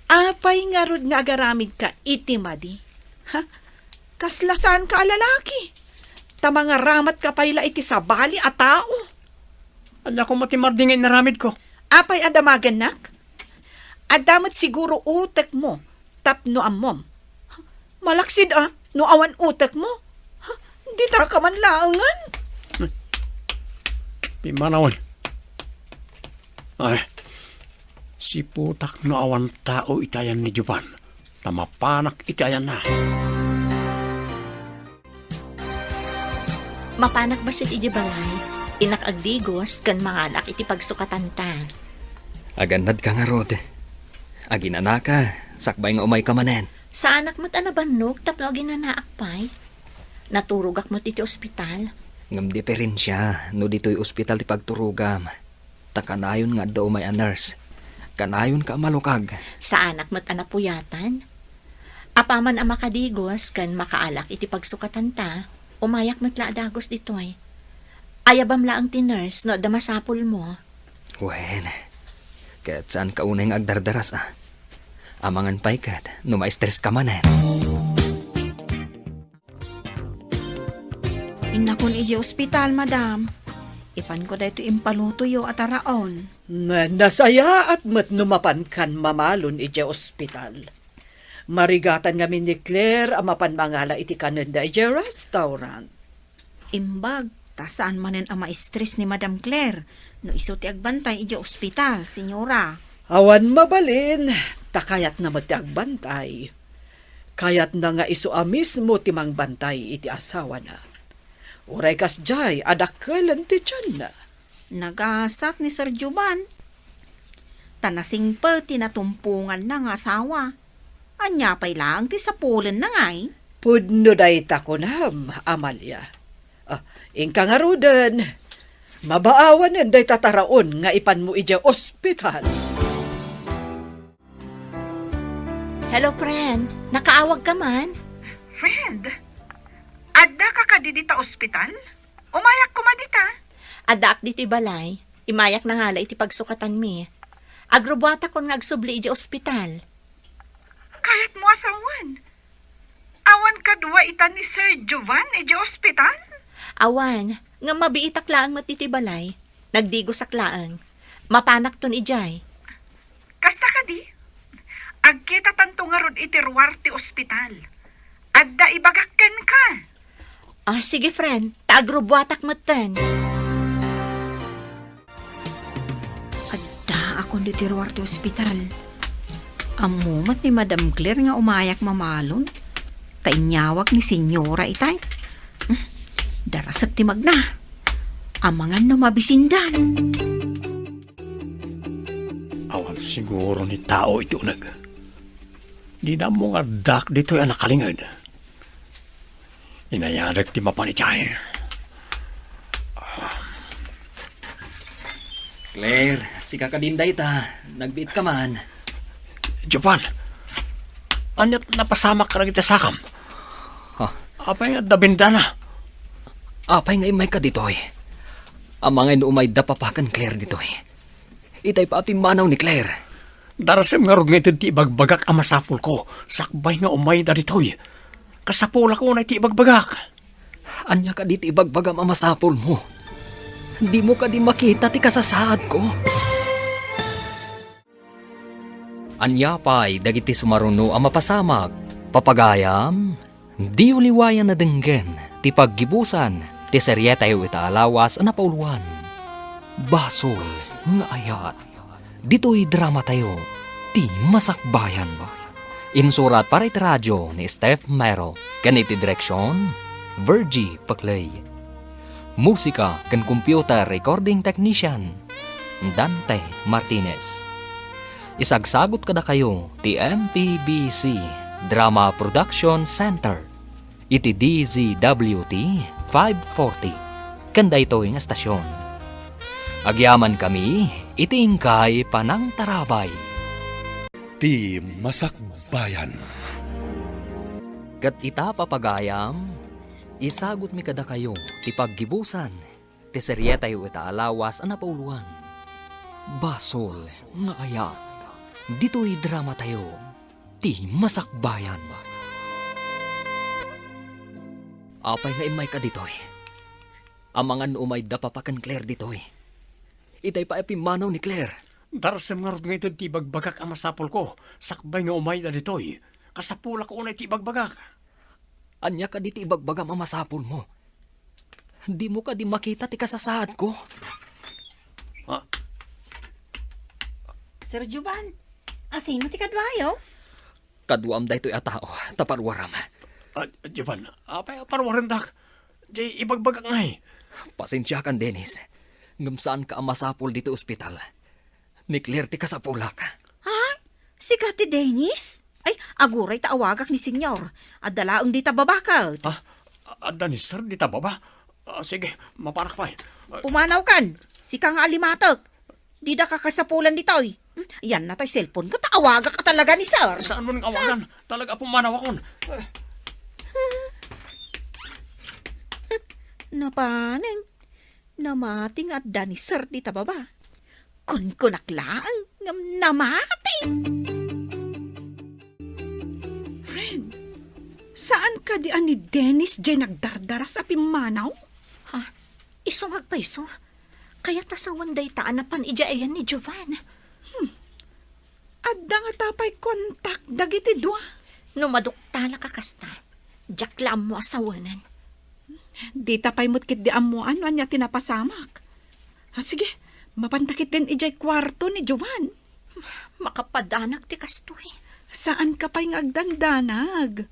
Apay ngarud nga agaramidka iti madi? Ha? Kasla saanka a lalaki. Ta mangaramatka pay la iti sabali a tao. Ania koma ti marding nga inaramidko? Apay a damagennak? Adda met siguro utekmo tapno ammom. Malaksid a, no awan utekmo. Ditaka man laengen. Pimmanawen. Ay, siputak no awan tao iti ayan ni Jovan, ta mapanak iti ayanna. Mapanak bassit idiay balay, innak agdigos ken mangalak iti pagsukatanta. Agannadka ngarud. Aginanaka, sakbay nga umayka manen. Saanak met a nabannog tapno aginanaak pay. Naturogak met iti ospital. Ngem diferensia no ditoy ospital ti pagturogam. Ta kanayon nga adda umay a nurse. Kanayonka a malukag. Saanak met a napuyatan. Apaman a makadigos ken makaalak iti pagsukatanta, umayak met la a dagus ditoy. Ayabam laeng ti nurse no adda masapulmo. Wen, ket saanka unay nga agdardaras a. Amangan pay ket no ma-stress ka manen. Innakon idiay ospital, madam. Ipanko daytoy impalutoyo a taraon. Na-, nasayaat met no mapankan mamalon idiay ospital. Marigatan ngamin ni Claire a mapan mangala iti kanenda idiay restaurant. Imbag, ta saan manen a ma-stress ni Madam Claire no isu ti agbantay idiay ospital, senyora. Awan mabalin, ta kayatna met ti agbantay. Kayatna nga isu a mismo ti mangbantay iti asawana. Uray kasdiay a dakkelen ti tianna. Nagasat ni Sir Jovan. Ta nasingpet ti natumponganna nga asawa. Ania pay laeng ti sapulenna ngay? Pudno dayta kunam, Amalia. Ah, inka ngaruden. Mabaawanen dayta taraon nga ipanmo idiay ospital. Hello, friend. Nakaawagka man? Friend, addaka kadi dita ospital? Umayak koma dita. Addaak ditoy balay. Imayak nangala iti pagsukatanmi. Agrubuatakon nga agsubli idiay ospital. Kayatmo a sawen? Awan kadua ita ni Sir Jovan idiay ospital? Awan, ngem mabiitak laeng met ditoy balay. Nagdigosak laeng. Mapanakton idiay. Kasta kadi? Agkitatanto ngarud iti ruar ti ospital. Adda ibagak kenka. Ah, sige, friend. Ta agrubuatak metten. Addaakon ditoy ruar ti ospital. Ammo met ni Madam Claire nga umayak mamalon. Ta inyawag ni Senyora itay. Hmm, darasek ti magna. Amangan no mabisindan. Awan siguro ni tao iti uneg. Dina ammo nga addak ditoy a nakalinged. Inayadek ti mapan idiay. Claire, sika kadin dayta. Nagbiit ka man. Jovan, aniat napasamak kadagiti sakam? Ha? Apay nga adda bendana? Apay nga immayka ditoy? Amangay no umayda papa ken Claire ditoy. Itay pa a pimmanaw ni Claire. Darasem ngarud nga ited ti ibagbagak a masapulko, sakbay nga umayda ditoy. Kasapulak unay ti ibagbagak. Ania kadi ti ibagbagam a masapulmo? Dimo kadi makita ti kasasaadko? Ania pay dagiti sumaruno a mapasamak? Papagayam, diyo liwayan a denggen ti paggibusan ti serietayo ita a lawas a napauluan. Basol nga ayat. Ditoy dramatayo, Ti Masakbayan. Insurat para iti radio ni Steph Mero. Ken iti direksyon, Virgie Paclay. Musika ken computer recording technician, Dante Martinez. Isagsagut kadakayo ti M P B C Drama Production Center iti D Z W T five forty ken daytoy nga estasyon. Agyamankami iti inkay panangtarabay. Ti Masakbayan. Ket ita, papagayam, isagutmi kadakayo ti paggibusan ti serietayo ita a lawas a napauluan. Basol nga ayat. Ditoy dramatayo, Ti Masakbayan. Apay nga immayka ditoy? Amangan no umayda papa ken Claire ditoy. Itay pay a pimmanaw ni Claire. Darasem ngarud nga ited ti ibagbagak a masapulko, sakbay nga umayda ditoy. Kasapulak unay ti ibagbagak. Ania kadi ti ibagbagam a masapulmo? Dimo kadi makita ti kasasaadko? Ah. Sir Jovan, asino ti kaduayo? Kaduam daytoy a tao, ta parwaram. Ah, Jovan, apay a parwarendak? Di ibagbagak ngay. Pasensiakan, Dennis. Ngem saanka a masapul ditoy ospital. Ni Claire ti kasapulak. Ha? Sika ti Dennis? Ay, aguray ta awagak ni Senyor. Adda laeng dita baba ket. Ha? Adda ni Sir dita baba? Ah, sige, mapanak pay. Ah. Pumanawkan. Sika nga alimatek. Dida ka kasapulan ditoy. Hmm, yan na tay cellphone ko, ta awagak a talaga ni Sir. Saan mo nang awagan? Talaga, pumanawakon. Napanen. Namati nga adda ni Sir dita baba. Kunkunak laeng ngem namati. Fred, saan kadi a ni Dennis jay nagdardaras a pimmanaw? Ha? Isu nga agpayso? Kayat a sawen dayta a napan idiay ayan ni Jovan. Hmm. Adda ngata pay kontak dagiti dua? No maduktalak a kasta, diak la ammo a sawenen. Dita pay met ketdi ammoan no ania ti napasamak. Ah, sige, mapanta ketdin idiay kuarto ni Jovan. Makapadanak ti kastoy. Saanka pay nga agdandanag.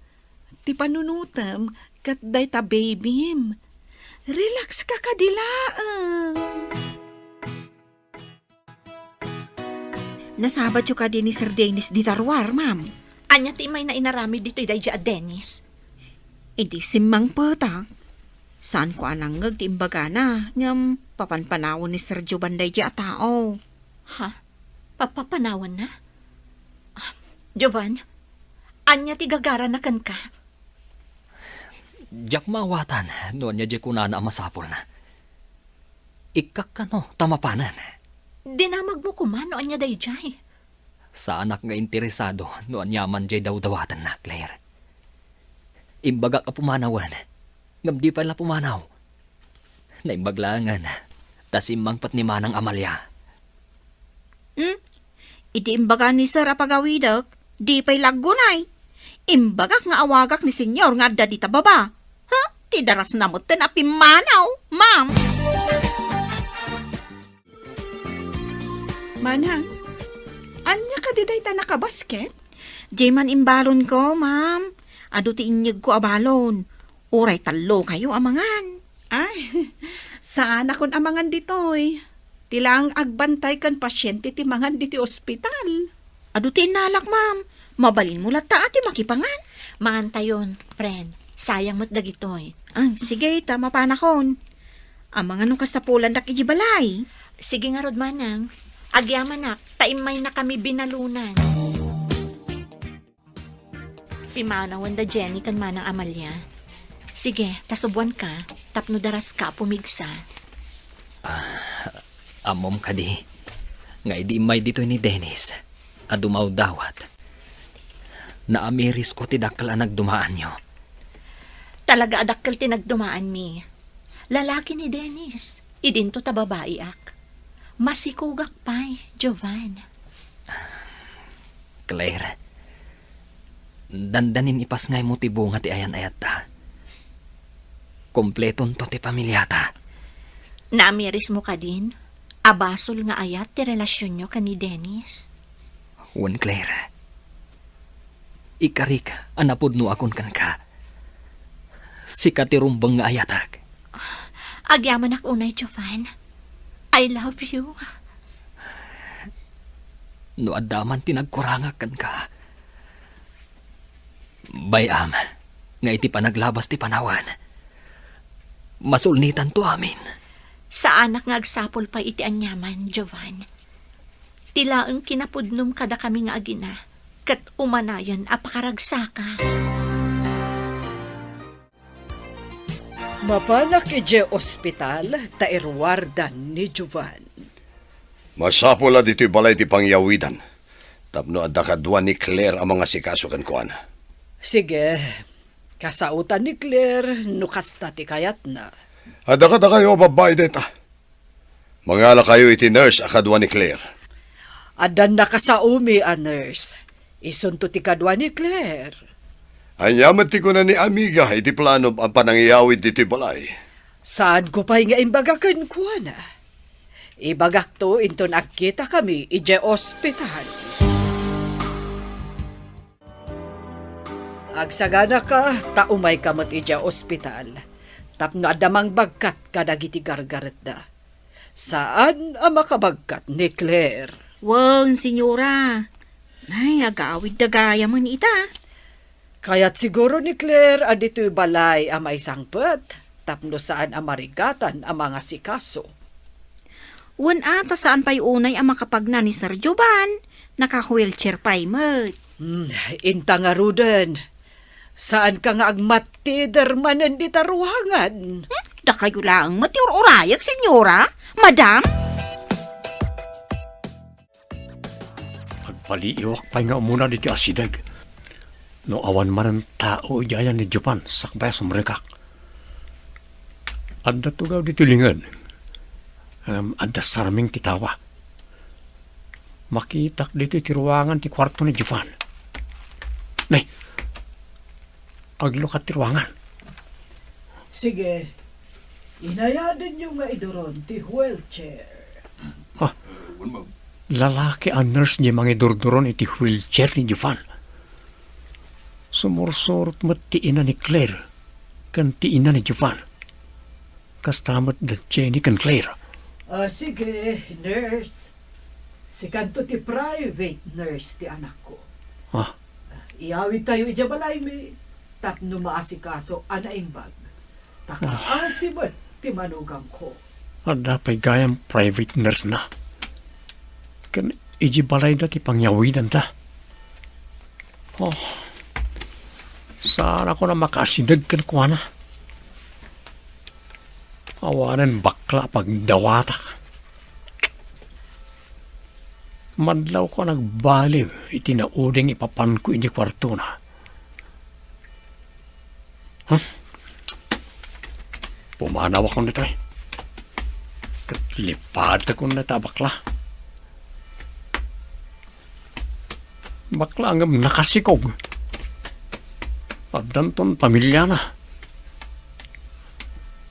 Ti panunotem ket dayta babym. Relax ka kadi laeng. Nasabatyo kadi ni Sir Dennis dita ruar, ma'am? Ania ti imayna inaramid ditoy daydi a Dennis? Idi simmangpetak, saanko a nangngeg ti imbagana, ngem papanpanawen ni Sir Jovan daydi a tao. Ha? Papapanawenna? Ah, Jovan, ania ti gagarana kenka? Diak maawatan no ania diay kunana a masapulna. Ikkak kano ta mapanen. Dinamagmo koma no ania daydiay. Saanak nga interesado no aniaman diay dawdawatenna, Claire. Imbagak a pumanawen, ngem di pay la pumanaw. Naimbag laengen, ta simmangpet ni Manang Amalia. Hmm? Idi imbaga ni Sir a pagawidek, di pay la aggunay. Imbagak nga awagak ni Senyor nga adda dita baba. Ha? Ti darasna metten a pimmanaw, ma'am. Manang, ania kadi dayta nakabasket? Diay man imbalonko, ma'am. Adu ti inyegko a balon. Uray tallokayo a mangan. Ay, saanakon a mangan ditoy. Ti laeng agbantay ken pasiente ti mangan ditoy ospital. Adu ti innalak, ma'am. Mabalinmo latta a ti makipangan. Mangantayon, friend. Sayang met dagitoy. Ah, sige, ta mapanakon. Amangan no kasapulandak idiay balay. Sige ngarud, manang. Agyamanak, ta immaynakami binalunan. Pimanawen da Jenny ken Manang Amalia. Sige, ta subuanka, tapno daraska a pumigsa. Ah, ammom kadi, nga idi immay ditoy ni Dennis a dumawdawat, naamirisko ti dakkel a nagdumaanyo. Talaga a dakkel ti nagdumaanmi. Lalaki ni Dennis. Idinto ta babaiak. Masikogak pay, Jovan. Claire, dandanin ipasngaymo ti bunga ti ayan-ayatta. Kompletonto ti pamiliata. Naamirismo kadin? a basol nga ayat ti relasionyo ken ni Dennis? Wen, Claire. Ikarik a napudnoakon kenka. Sika ti rumbeng nga ayatek. Agyamanak unay, Jovan. I love you. No adda man ti nagkurangak kenka, bay-am nga iti panaglabas ti panawen, masulnitanto amin. Saanak nga agsapul pay iti aniaman, Jovan. Ti laeng kinapudnom kadakami nga agina, ket umanayon a pakaragsaka. Mapanak idiay ospital ta iruardan ni Jovan. Masapul a ditoy balay ti pangyawidan, tapno adda kadua ni Claire a mangasikaso kenkuana. Sige, kasaotan ni Claire no kasta ti kayatna. Adda kadakayo a babbai dayta. Mangalakayo iti nurse a kadua ni Claire. Addan nakasaomi a nurse. Isunto ti kadua ni Claire. Ania met ti kuna ni amiga iti planom a panangyawid ditoy balay? Saanko pay nga imbaga kenkuana. Ibagakto inton agkitakami idiay ospital. Agsaganaka ta umayka met idiay ospital tapno adda mangbagkat kadagiti gargaretda. Saan a makabagkat ni Claire. Wen, senyora. Ay, agawidda gayamen ita. Kayat siguro ni Claire a ditoy balay a maisangpet tapno saan a marigatan a mangasikaso. Wen a, ta saan pay unay a makapagna ni Sir Jovan, naka-wheelchair pay met. Hmm, inta ngaruden. Saanka nga agmattider manen dita ruangan? Hmm? Dakayo laeng met ti ur-urayek, senyora, madam? Agpaliiwak pay nga umuna ditoy asideg. No awan manen tao idiay ayan ni Jovan, sakbay a sumrekak. Adda tugaw ditoy linged. Ngem adda sarming ti tawa. Makitak ditoy ti ruangan ti kuarto ni Jovan. Nay, aglukat ti ruangan. Sige, inayadenyo nga iduron ti wheelchair. Ha? Lalaki a nurse ti mangidurduron iti wheelchair ni Jovan. Sumursurot met ti ina ni Claire ken ti ina ni Jovan. Kasta met da Jenny ken Claire. Ah, sige, nurse. Sikanto ti private nurse ti anakko. Ah. Iyawidtayo idiay balaymi tapno maasikaso a naimbag. Ta kaasi met ti manugamko. Adda pay gayam private nurse na. Ken idiay balayda ti pangyawidanda. Oh, saanakon a makaasideg kenkuana. Awanen bakla a pagdawatak. Madlawko a nagbaliw iti nauding ipapanko idiay kuartona. Huh? Pumanawakon ditoy. Ket lipadakon dayta a bakla. Bakla ngem nakasikog. Addanton pamiliana.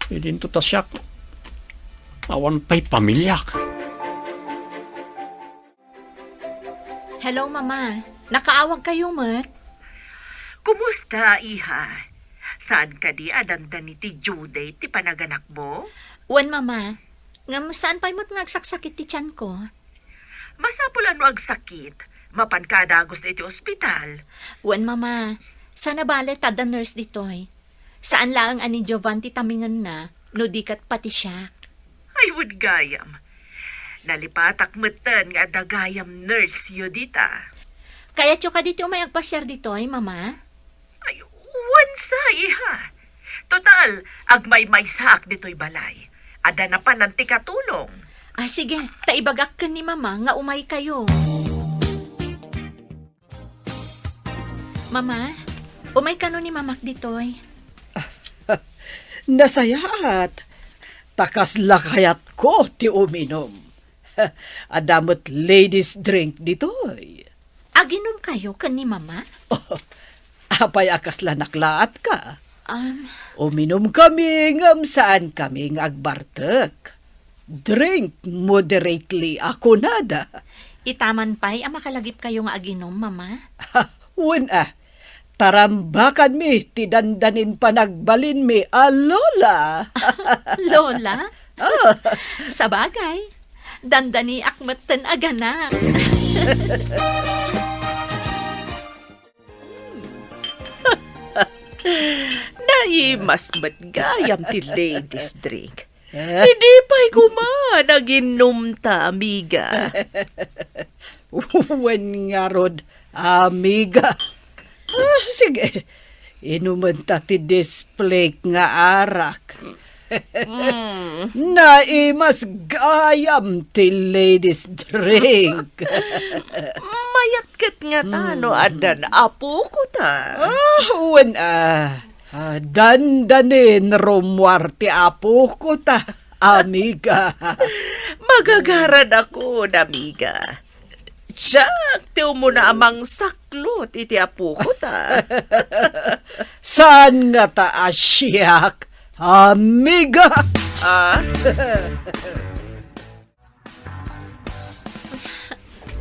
Idinto ta siak, awan pay pamiliak. Hello, Mama. Nakaawag kayo met? Kumusta, iha? Saan kadi a dandani ti due date ti panaganakmo? Wen, Mama. Ngem saan pay met nga agsaksakit ti tianko. Masapul a no agsakit, mapanka a dagus iti ospital. Wen, Mama, saan a bale ta adda nurse ditoy. Saan laeng a ni Jovan ti tamingenna, no di ket pati siak. Ay, wen gayam. Nalipatak metten nga adda gayam nurse-yo dita. Kayatyo kadi ti umay agpasiar ditoy, Mama? Ay, wen sa, iha. Total, agmaymaysaak ditoy balay. Adda napanan ti katulong. Ah, sige. Ta ibagak ken ni Mama nga umay kayo. Mama, umay kano ni Mamak ditoy? Nasayaat. Ta kasla kayatko ti uminum. Adda met ladies drink ditoy. Aginum kayo ken ni Mama? Apay a kasla naklaatka? Um, Uminum kami ngem saan kami nga agbartek. "Drink moderately," a kunada. Ita man pay a makalagipkayo nga aginom, Mama? Wen a, tarambakanmi ti dandanin panagbalinmi a Lola. Lola? Ah. Sabagay, dandaniak metten a ganak. Naimas met gayam ti ladies drink. Idi pay koma naginom ta, amiga. Wen ngarud, amiga. Ah, sige, inumenta ti display nga arak. Mm. Naimas gayam ti ladies drink. Mayat ket nga ta no Mm. addan apokota. Ah, wen, ah, ah, dandanin rummuar ti apokota, amiga. Magagaradakon, amiga. Siak ti umuna a mangsaklot iti apokota. Saan ngata a siak, amiga? Ah?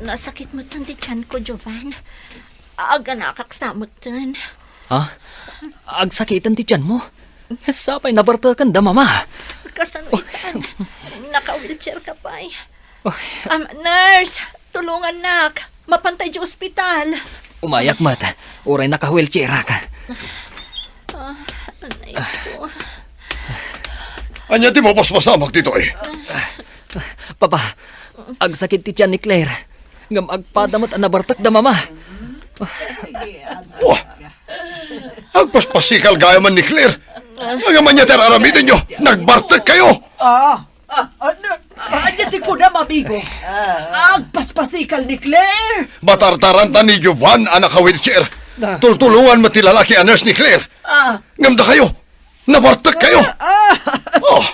Nasakit metten ti tianko, Jovan. Aganakak sa metten. Ha? Agsakiten ti tianmo? Sapay nabarteken da Mama. Kasano itan? Naka-wheelchair ka pay. Oy. Um, nurse, tulungannak. Mapantay di ospital. Umayak met. Uray naka-wheelchairak. Ah, anay ko. Ania ti mapaspasamak ditoy? Papa, agsakit ti tian ni Claire. Ngem agpada met a nabartek da Mama. Wah! Agpaspasikal gayam ni Claire. Ngem ania ti ar-aramidenyo? Nagbartek kayo! Ah, ah, ah, na, ania ti kunam, amigo? Agpaspasikal ni Claire! Batartaranta ni Jovan a naka-wheelchair. Ah. Tultulongan met ti lalaki a nurse ni Claire. Ah. Ngem dakayo, nabartek kayo. Ah, ah. Oh.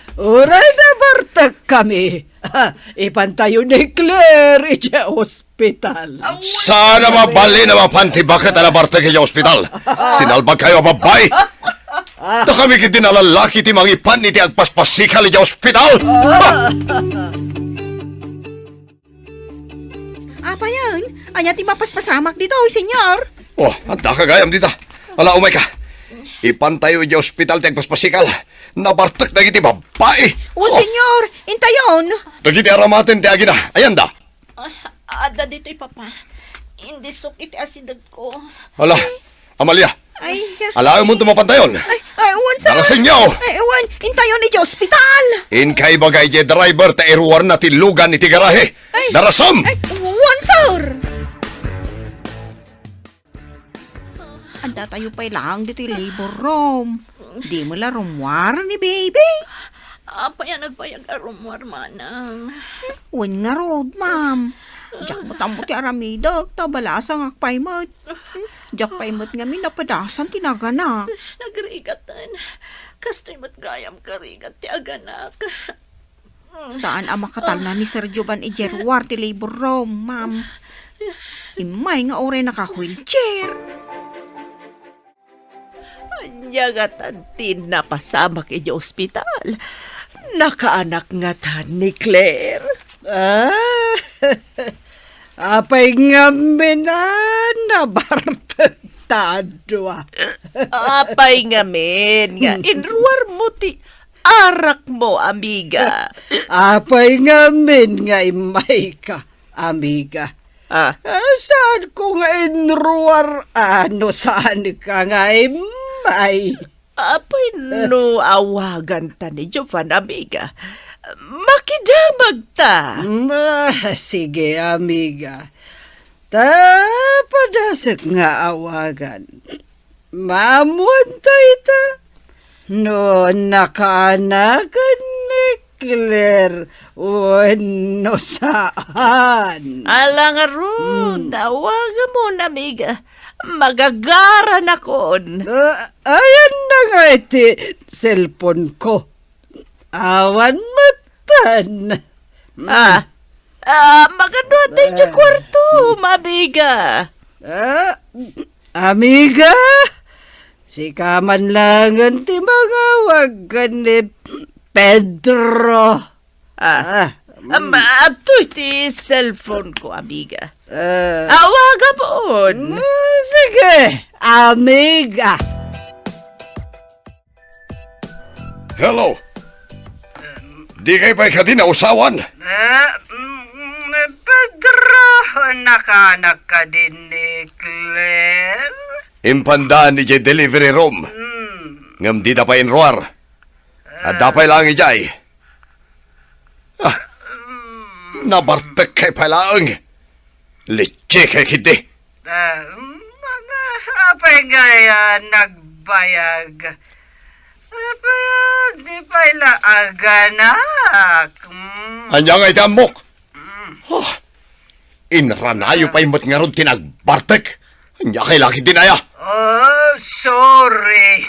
Uray nabartek kami. Ah, ipantayo ni Claire idiay ospital. Saan a mabalin a mapan ti baket a nabartek idiay ospital. Sinalbag kayo a babbai. Dakami ketdi a lalaki ti mangipan iti agpaspasikal idiay ospital. Ah. Apayen, ania ti mapaspasamak ditoy, Senyor? Oh, adda ka gayam dita. Ala, umayka. Ipantayo idiay ospital ti agpaspasikal. Nabartek dagiti babbai. Wen, oh. Senyor, intayon. Dagiti aramaten ti agina. Ayanda. Ah, adda ditoy, Papa. Indisok iti asidegko. Ala, Amalia, Ay. Alaemon ti mapantayon. Ay, ay, wen, sir. Darasenyo! Ay, wen, intayon idiay ospital. Inka ibaga idiay driver ta iruarna ti lugan iti garahe. Ay. Darasem! Ay, wen, sir. Adda tayo pay laeng ditoy labor room. Di mo la rummuar ni baby. Apay a nagbayag a rummuar, Manang? Wen ngarud, ma'am. Diak met ammo ti aramidek, ta balasangak pay met. Diak pay met ngamin napadasan ti naganak. Nagrigaten. Kastoy met gayam karigat ti aganak. Saan a makatalna ni Sir Jovan idiay ruar ti labor room, ma'am. Immay nga uray naka-wheelchair. Ania ngatan ti napasamak idiay ospital? Nakaanak ngatan ni Claire? Ah, apay ngamin a nabartek ta dua? Apay ngamin nga Hmm. inruarmo ti arakmo, amiga? Apay ngamin nga immayka, amiga? Ah. Ah, saanko nga inruar a no saanka nga immay? Apay no awaganta ni Jovan, amiga? Makidamagta. Mm, ah, sige, amiga. Ta padasek nga awagan. Maammuanta ita. No nakaanakan ni Claire wenno saan. Ala ngarud, Hmm. awagamon, amiga. Magagaranakon. Ah, ayan na nga iti cellphone ko. Awan metten. Ah, ah, magano adda iti Ah. kuarto, amiga? Ah, amiga, sika man langen ti mangawag ken ni Pedro. Ah, Ah, am, mm. Adtoy ti cellphone ko, amiga. Ah. Awagam on. Mm, sige, amiga. Hello? Di kay pay kadi nausawan? Eh, mm, Pedro, nakanak kadi ni Claire? Impanda idiay delivery room. Hmm. Ngem dida pay inruar. Adda pay laeng idiay. Ah, nabartek kay pay laeng. Litsi kay kidi. Ah, mm, apay ngay a nagbayag? Apay a di pay la aganak? Mm. Ania ngay ti ammok? Mm. Ah, inranayo pay met ngarud ti nagbartek. Ania kay laki dinaya? Oh, sorry.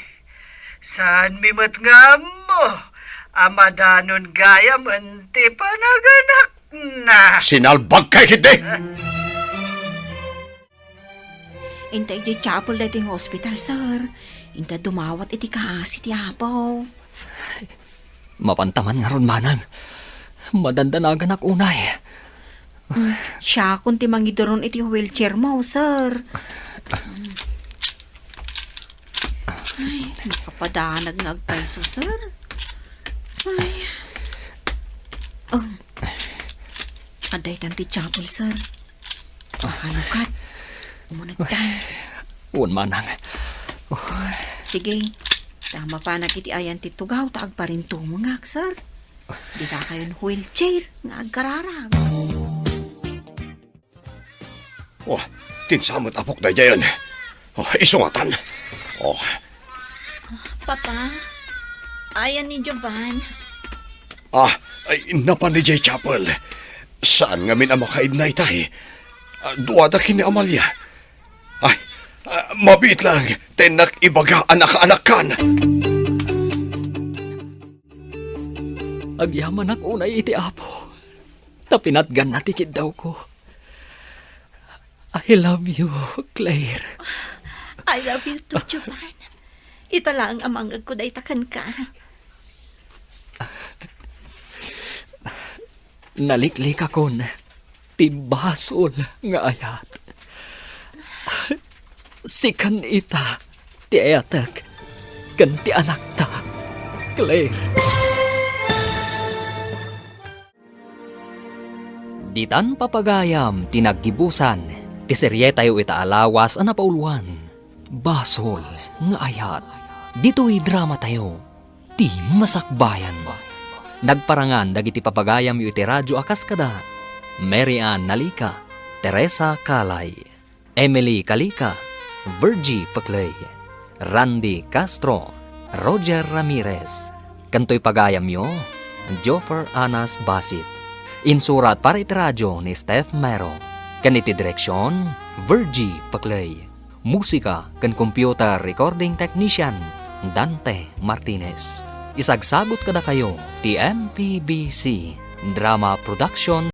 Saanmi met nga ammo a madanon gayam ti panaganakna. Sinalbag kay kidi? Inta idiay chapel daytoy nga hospital, sir. Inta dumawat iti kaasi ti Apo. Mapanta man ngarud, manang. Madandanaganak unay. Mm, siakon ti mangiduron iti wheelchair mo, sir. Ay, makapadanag nga agpayso, sir. Ay. Oh. Adda itan ti chapel, sir. Makalukat. Umunegtan. Wen, manang. Sige. Ta mapanak iti ayan ti tugaw ta agparintumengak, sir. Dika kayon wheelchair nga agkararag. Oh, tinsamet apok daydiayen. Oh, isungatan. Oh. Papa, ayan ni Jovan. Ah, ay, napan idiay chapel. Saan ngamin a makaidna itay? Ah, duada ken ni Amalia. Ay, ah, mabiit lang, tennak ibaga a nakaanakkan. Agyamanak unay iti Apo, ta pinatganna ti kiddawko. I love you, Claire. I love you too, Jovan. Ita laeng a mangngegko dayta kenka. Naliklikakon ti basol nga ayat. Sikan ita ti ayatek ken ti anakta, Claire. Ditan papagayam ti naggibusan ti serietayo ita a lawas a napauluan, Basol nga Ayat. Ditoy dramatayo, ti masakbayan. Nagparangan dagiti papagayamyo iti radio a kas kada Mary Ann Nalica, Teresa Calay, Emily Calica, Virgie Pecley, Randy Castro, Roger Ramirez, ken toy pagayamyo, Joffer Anas Basit. Insurat para iti radio ni Steph Mero, ken iti direksion, Virgie Pecley. Musika ken computer recording technician, Dante Martinez. Isagsagut kadakayo ti M P B C Drama Production